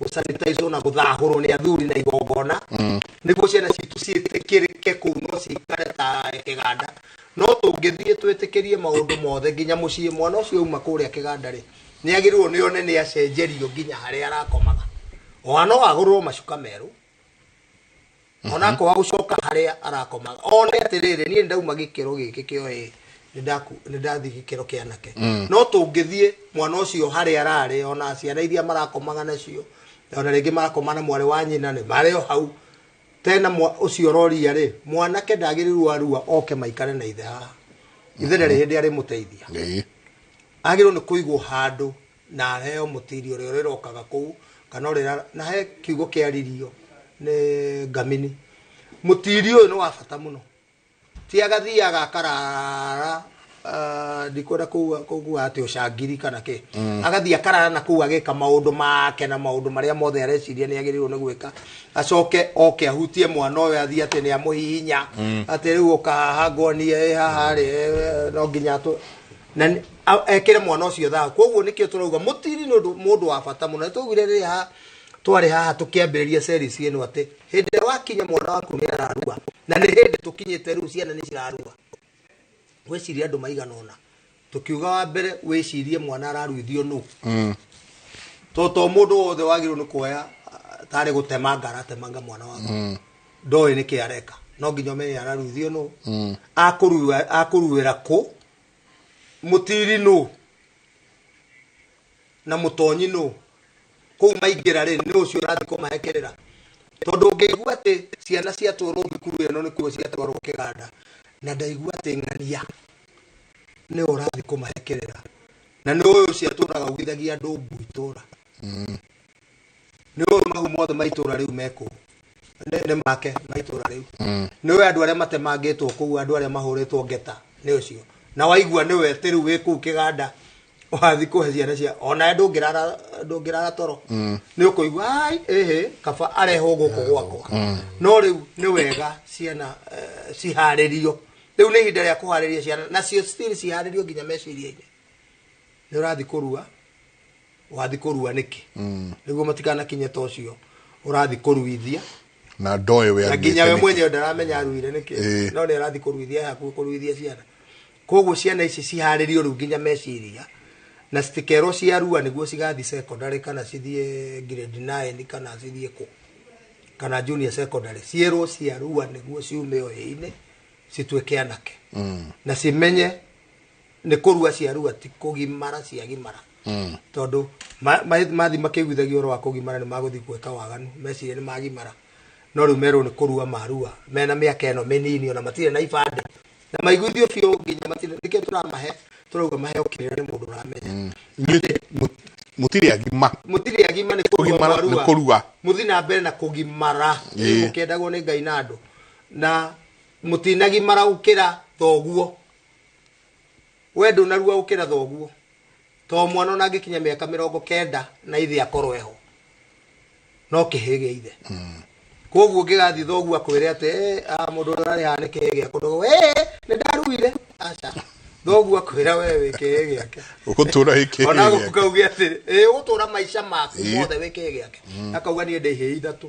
gũsanitizwo na gũthahũrwo nĩ athuri na igongona, nĩguo ciana citũ ciĩtĩkĩrĩke kũu, no cikare ta kĩganda. No tũngĩthiĩ twĩtĩkĩrie maũndũ mothe nginya mũciĩ, mwana ũcio auma kũrĩa kĩganda rĩ, nĩ agĩrĩirwo nĩ one nĩ acenjerio nginya harĩa arakomaga. Ona no agũrĩrwo macuka merũ, ona akorwo gũcoka harĩa arakomaga, one atĩrĩrĩ, niĩ ndauma gĩkĩro gĩkĩ kĩoĩ, nĩ ndathiĩ gĩkĩro kĩa anake. No tũngĩthiĩ mwana ũcio harĩa ararĩ, ona ciana iria marakomaga nacio, ona rĩngĩ marakoma na mwarĩ wa nyina, nĩ marĩ o hau tena. Ũcio ũroria rĩ, mwanake ndagĩrĩirwo arua oke maikare na ithe haha. Ithe ndarĩ hĩndĩ arĩmũteithia. Agĩrĩirwo nĩ kũigwo handũ na aheo mũtiri ũrĩa ũrĩrokaga kũu, kana ũrĩa na he kiugo kĩaririo nĩ ngamini. Mũtiri ũyũ nĩ wa bata mũno, ti agathiaga akarara, ndikwenda kuga atĩ ũcangiri kana kĩ. Agathiĩ akarara na kũu, agĩka maũndũ make na maũndũ marĩa mothe areciria nĩ agĩrĩirwo nĩ gwĩka, acoke oke ahutie mwana ũyũ, athiĩ atĩ nĩ amũhihinya, atĩ rĩu ũka haha nguonie ĩ haha rĩ, no nginya na ekĩre mwana ũcio thahu. Koguo nĩkĩo tũrauga mũtiri nĩ ũndũ mũndũ wa bata mũno. Nĩ twaugire rĩrĩa twarĩ haha tũkĩambĩrĩria series ĩno atĩ hĩndĩ ĩrĩa wakinya mwana waku nĩ ararua, na nĩ hĩndĩ tũkinyĩte rĩu ciana nĩ cirarua, wĩcirie andũ maigana ũna. Tũkiuga wa mbere wĩcirie mwana araruithio nũ, to mũndũ wothe wagĩrĩirwo nĩ kuoya, tarĩ gũtemanga aratemanga mwana waku, ndoĩ nĩkĩ areka. No nginya ũmenye araruithio nũ, akũruĩra kũ, mũtiri nũ, na mũtonyi nũ. Kũu maingĩra rĩ, nĩ ũcio ũrathiĩ kũmahekerera, tondũ ũngĩigua atĩ ciana ciatwarwo thukuru ĩno nĩkuo ciatwarwo kĩganda, na ndaigua atĩ ng'ania nĩ ũrathiĩ kũmahekerera, na nĩ ũyũ ũcio atũraga augithagia andũ mbu itũra, nĩ ũyũ mahu mothe ma itũra rĩu mekũu nĩ make ma itũra rĩu, nĩ ũyũ andũ arĩa matemangĩtwo kũu, andũ arĩa mahũrĩtwo ngeta nĩ ũcio, na waigua nĩwe atĩ rĩu wĩ kũu kĩganda wathiĩ kũhe ciana cia ona ndũngĩrara toro, nĩ ũkũigua ai ĩhĩ kaba arehwo gũkũ gwakwa. No rĩu nĩ wega ciana ciharĩrio. Rĩu nĩ ihinda rĩa kũharĩria ciana, nacio still ciharĩrio nginya meciria-inĩ. Nĩ ũrathiĩ kũrua, wathiĩ kũrua nĩkĩ? Nĩguo matikanakinye ta ũcio ũrathiĩ kũruithia na ndoĩ we na nginya we aruĩte nĩkĩ. Mwenyewe ndaramenya aruire nĩkĩ. No nĩ arathiĩ kũruithia hakuhĩ kũruithia ciana. Koguo ciana ici ciharĩrio rĩu nginya meciria, na citikerwo ciarua nĩguo cigathiĩ secondary kana cithiĩ grade 9 kana cithiĩ kũ kana junior secondary. Cierwo ciarua nĩguo ciume ũhĩ-inĩ cituĩke anake, na cimenye nĩ kũrua ciarua, ti kũgimara ciagimara, tondũ mathi makĩiguithagia ũhoro wa kũgimara nĩ magũthiĩ gwĩka waganu, meciria nĩ magimara. No rĩu merwo nĩ kũrua marua mena mĩaka ĩno mĩnini, ona matirĩ na ibandĩ, na maiguithio biũ nginya matirĩ. Nĩkĩo tũramahe, tũrauga maheo kĩrĩra nĩ mũndũ ũramenya. Mũtirĩ agima. Mũtirĩ agima, nĩ kũrua Kũgimara nĩ mwarua. Kũrua. Mũthiĩ na mbere na kũgimara, mũkĩendagwo nĩ Ngai na andũ, na mũtinagimara gũkĩra thoguo. We ndũnarua gũkĩra thoguo, to mwana ona angĩkinya mĩaka 90 na ithe akorwo eho no kĩhĩ gĩa ithe. Koguo ũngĩgathiĩ thoguo akwĩre atĩ, "Eh, ah, mũndũ ũrĩa ũrarĩ haha nĩ kĩhĩ gĩakwa," ndũgũ, "Eh, nĩ ndaruire." Aca, thoguo akwĩra we wĩ kĩhĩ gĩake. Ũgũtũra wĩ kĩhĩ ona gĩake. gũkauge atĩ ĩ ũgũtũra maica maku mothe wĩ kĩhĩ gĩake. Akauga niĩ ndĩ ihĩĩ ithatũ,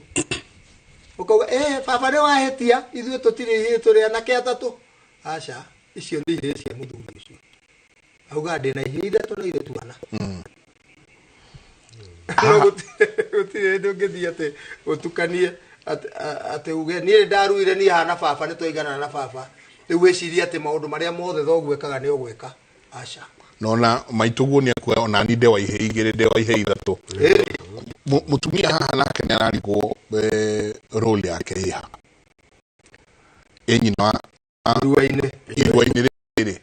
ũkauga, "Eh, baba nĩ wahĩtia, ithuĩ tũtirĩ ihĩĩ, tũrĩ anake atatũ." Aca, icio nĩ ihĩĩ cia mũthuri ũcio. Auga ndĩ na ihĩĩ ithatũ na airĩtu ana. No gũtirĩ hĩndĩ ũngĩthiĩ atĩ ũtukanie atĩ uge niĩ nĩ ndaruire, niĩ hana baba, nĩ twaiganana na baba, rĩu wĩcirie atĩ maũndũ marĩa mothe thoguo ekaga nĩ ũgwĩka. Aca. Nona maitũguo nĩ akuoya ona ni ndewa ihĩ igĩrĩ, ndewa ihĩ ithatũ. Mũtumia haha nake nĩ ararigwo, role yake ĩha ĩ nyina wa irua-inĩ. Irua-inĩ rĩrĩ.